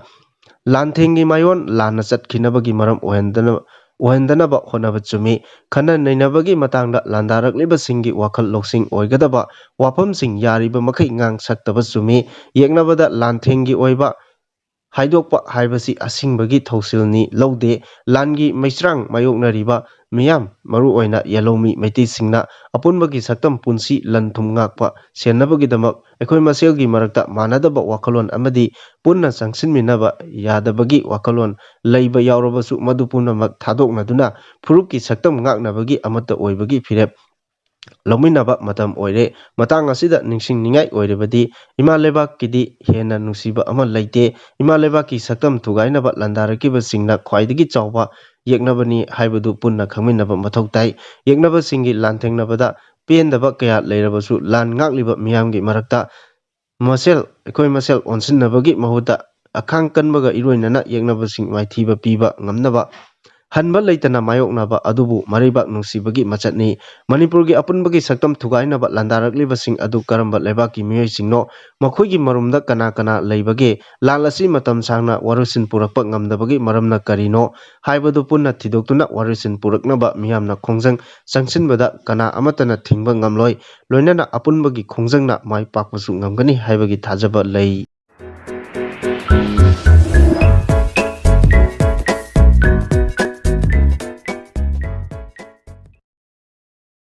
ꯂꯥꯟꯊꯦꯡꯒꯤ ꯃꯥꯏꯑꯣꯟ ꯂꯥꯟꯅ ꯆꯠꯈꯤꯅꯕꯒꯤ ꯃꯔꯝ ꯑꯣꯏꯍꯟꯗꯅ-, ꯑꯣꯏꯍꯟꯗꯅꯕ ꯍꯣꯠꯅꯕ ꯆꯨꯝꯃꯤ꯫ ꯈꯟꯅ ꯅꯩꯅꯕꯒꯤ ꯃꯇꯥꯡꯗ ꯂꯥꯟꯗꯥꯔꯛꯂꯤꯕꯁꯤꯡꯒꯤ ꯋꯥꯈꯜ ꯂꯧꯁꯤꯡ ꯑꯣꯏꯒꯗꯕ ꯋꯥꯐꯝꯁꯤꯡ ꯌꯥꯔꯤꯕ ꯃꯈꯩ ꯉꯥꯡ ꯁꯛꯇꯕ ꯆꯨꯝꯃꯤ꯫ ꯌꯦꯛꯅꯕꯗ ꯂꯥꯟꯊꯦꯡꯒꯤ ꯑꯣꯏꯕ ꯍꯥꯏꯗꯣꯛꯄ ꯍꯥꯏꯕꯁꯤ ꯑꯁꯤꯡꯕꯒꯤ ꯊꯧꯁꯤꯜꯅꯤ ꯂꯧꯗꯦ꯫ ꯂꯥꯟꯒꯤ ꯃꯩꯆ꯭ꯔꯥꯡ ꯃꯥꯌꯣꯛꯅꯔꯤꯕ ꯃꯤꯌꯥꯝ, ꯃꯔꯨꯑꯣꯏꯅ ꯌꯦꯜꯍꯧꯃꯤ ꯃꯩꯇꯩꯁꯤꯡꯅ ꯑꯄꯨꯟꯕꯒꯤ ꯁꯛꯇꯝ ꯄꯨꯟꯁꯤ ꯂꯟ ꯊꯨꯝ ꯉꯥꯛꯄ ꯁꯦꯟꯅꯕꯒꯤꯗꯃꯛ ꯑꯩꯈꯣꯏ ꯃꯁꯦꯜꯒꯤ ꯃꯔꯛꯇ ꯃꯥꯟꯅꯗꯕ ꯋꯥꯈꯜꯂꯣꯟ ꯑꯃꯗꯤ ꯄꯨꯟꯅ ꯆꯪꯁꯤꯟꯃꯤꯟꯅꯕ ꯌꯥꯗꯕꯒꯤ ꯋꯥꯈꯜꯂꯣꯟ ꯂꯩꯕ ꯌꯥꯎꯔꯕꯁꯨ ꯃꯗꯨ ꯄꯨꯝꯅꯃꯛ ꯊꯥꯗꯣꯛꯅꯗꯨꯅ ꯐꯨꯔꯨꯞꯀꯤ ꯁꯛꯇꯝ ꯉꯥꯛꯅꯕꯒꯤ ꯑꯃꯠꯇ ꯑꯣꯏꯕꯒꯤ ꯐꯤꯔꯦꯞ ꯂꯧꯃꯤꯟꯅꯕ ꯃꯇꯝ ꯑꯣꯏꯔꯦ꯫ ꯃꯇꯥꯡ ꯑꯁꯤꯗ ꯅꯤꯡꯁꯤꯡꯅꯤꯡꯉꯥꯏ ꯑꯣꯏꯔꯤꯕꯗꯤ ꯏꯃꯥ ꯂꯩꯕꯥꯛꯀꯤꯗꯤ ꯍꯦꯟꯅ ꯅꯨꯡꯁꯤꯕ ꯑꯃ ꯂꯩꯇꯦ꯫ ꯏꯃꯥ ꯂꯩꯕꯥꯛꯀꯤ ꯁꯛꯇꯝ ꯊꯨꯒꯥꯏꯅꯕ ꯂꯥꯟꯗꯥꯔꯛꯈꯤꯕꯁꯤꯡꯅ ꯈ꯭ꯋꯥꯏꯗꯒꯤ ꯆꯥꯎꯕ ꯌꯦꯛꯅꯕꯅꯤ ꯍꯥꯏꯕꯗꯨ ꯄꯨꯟꯅ ꯈꯪꯃꯤꯟꯅꯕ ꯃꯊꯧ ꯇꯥꯏ꯫ ꯌꯦꯛꯅꯕꯁꯤꯡꯒꯤ ꯂꯥꯟꯊꯦꯡꯅꯕꯗ ꯄꯦꯟꯗꯕ ꯀꯌꯥ ꯂꯩꯔꯕꯁꯨ ꯂꯥꯟ ꯉꯥꯛꯂꯤꯕ ꯃꯤꯌꯥꯝꯒꯤ ꯃꯔꯛꯇ ꯃꯁꯦꯜ, ꯑꯩꯈꯣꯏ ꯃꯁꯦꯜ ꯑꯣꯟꯁꯤꯟꯅꯕꯒꯤ ꯃꯍꯨꯠꯇ ꯑꯈꯥꯡ ꯀꯟꯕꯒ ꯏꯔꯣꯏꯅꯅ ꯌꯦꯛꯅꯕꯁꯤꯡ ꯃꯥꯏꯊꯤꯕ ꯄꯤꯕ ꯉꯝꯅꯕ ꯍꯟꯕ ꯂꯩꯇꯅ ꯃꯥꯌꯣꯛꯅꯕ ꯑꯗꯨꯕꯨ ꯃꯔꯩꯕꯥꯛ ꯅꯨꯡꯁꯤꯕꯒꯤ ꯃꯆꯠꯅꯤ꯫ ꯃꯅꯤꯄꯨꯔꯒꯤ ꯑꯄꯨꯟꯕꯒꯤ ꯁꯛꯇꯝ ꯊꯨꯒꯥꯏꯅꯕ ꯂꯥꯟꯗꯥꯔꯛꯂꯤꯕꯁꯤꯡ ꯑꯗꯨ ꯀꯔꯝꯕ ꯂꯩꯕꯥꯛꯀꯤ ꯃꯤꯑꯣꯏꯁꯤꯡꯅꯣ? ꯃꯈꯣꯏꯒꯤ ꯃꯔꯨꯝꯗ ꯀꯅꯥ ꯀꯅꯥ ꯂꯩꯕꯒꯦ? ꯂꯥꯟ ꯑꯁꯤ ꯃꯇꯝ ꯁꯥꯡꯅ ꯋꯥꯔꯣꯏꯁꯤꯟ ꯄꯨꯔꯛꯄ ꯉꯝꯗꯕꯒꯤ ꯃꯔꯝꯅ ꯀꯔꯤꯅꯣ ꯍꯥꯏꯕꯗꯨ ꯄꯨꯟꯅ ꯊꯤꯗꯣꯛꯇꯨꯅ ꯋꯥꯔꯣꯏꯁꯤꯟ ꯄꯨꯔꯛꯅꯕ ꯃꯤꯌꯥꯝꯅ ꯈꯣꯡꯖꯪ ꯆꯪꯁꯤꯟꯕꯗ ꯀꯅꯥ ꯑꯃꯠꯇꯅ ꯊꯤꯡꯕ ꯉꯝꯂꯣꯏ꯫ ꯂꯣꯏꯅꯅ ꯑꯄꯨꯟꯕꯒꯤ ꯈꯣꯡꯖꯪꯅ ꯃꯥꯏ ꯄꯥꯛꯄꯁꯨ ꯉꯝꯒꯅꯤ ꯍꯥꯏꯕꯒꯤ ꯊꯥꯖꯕ ꯂꯩ꯫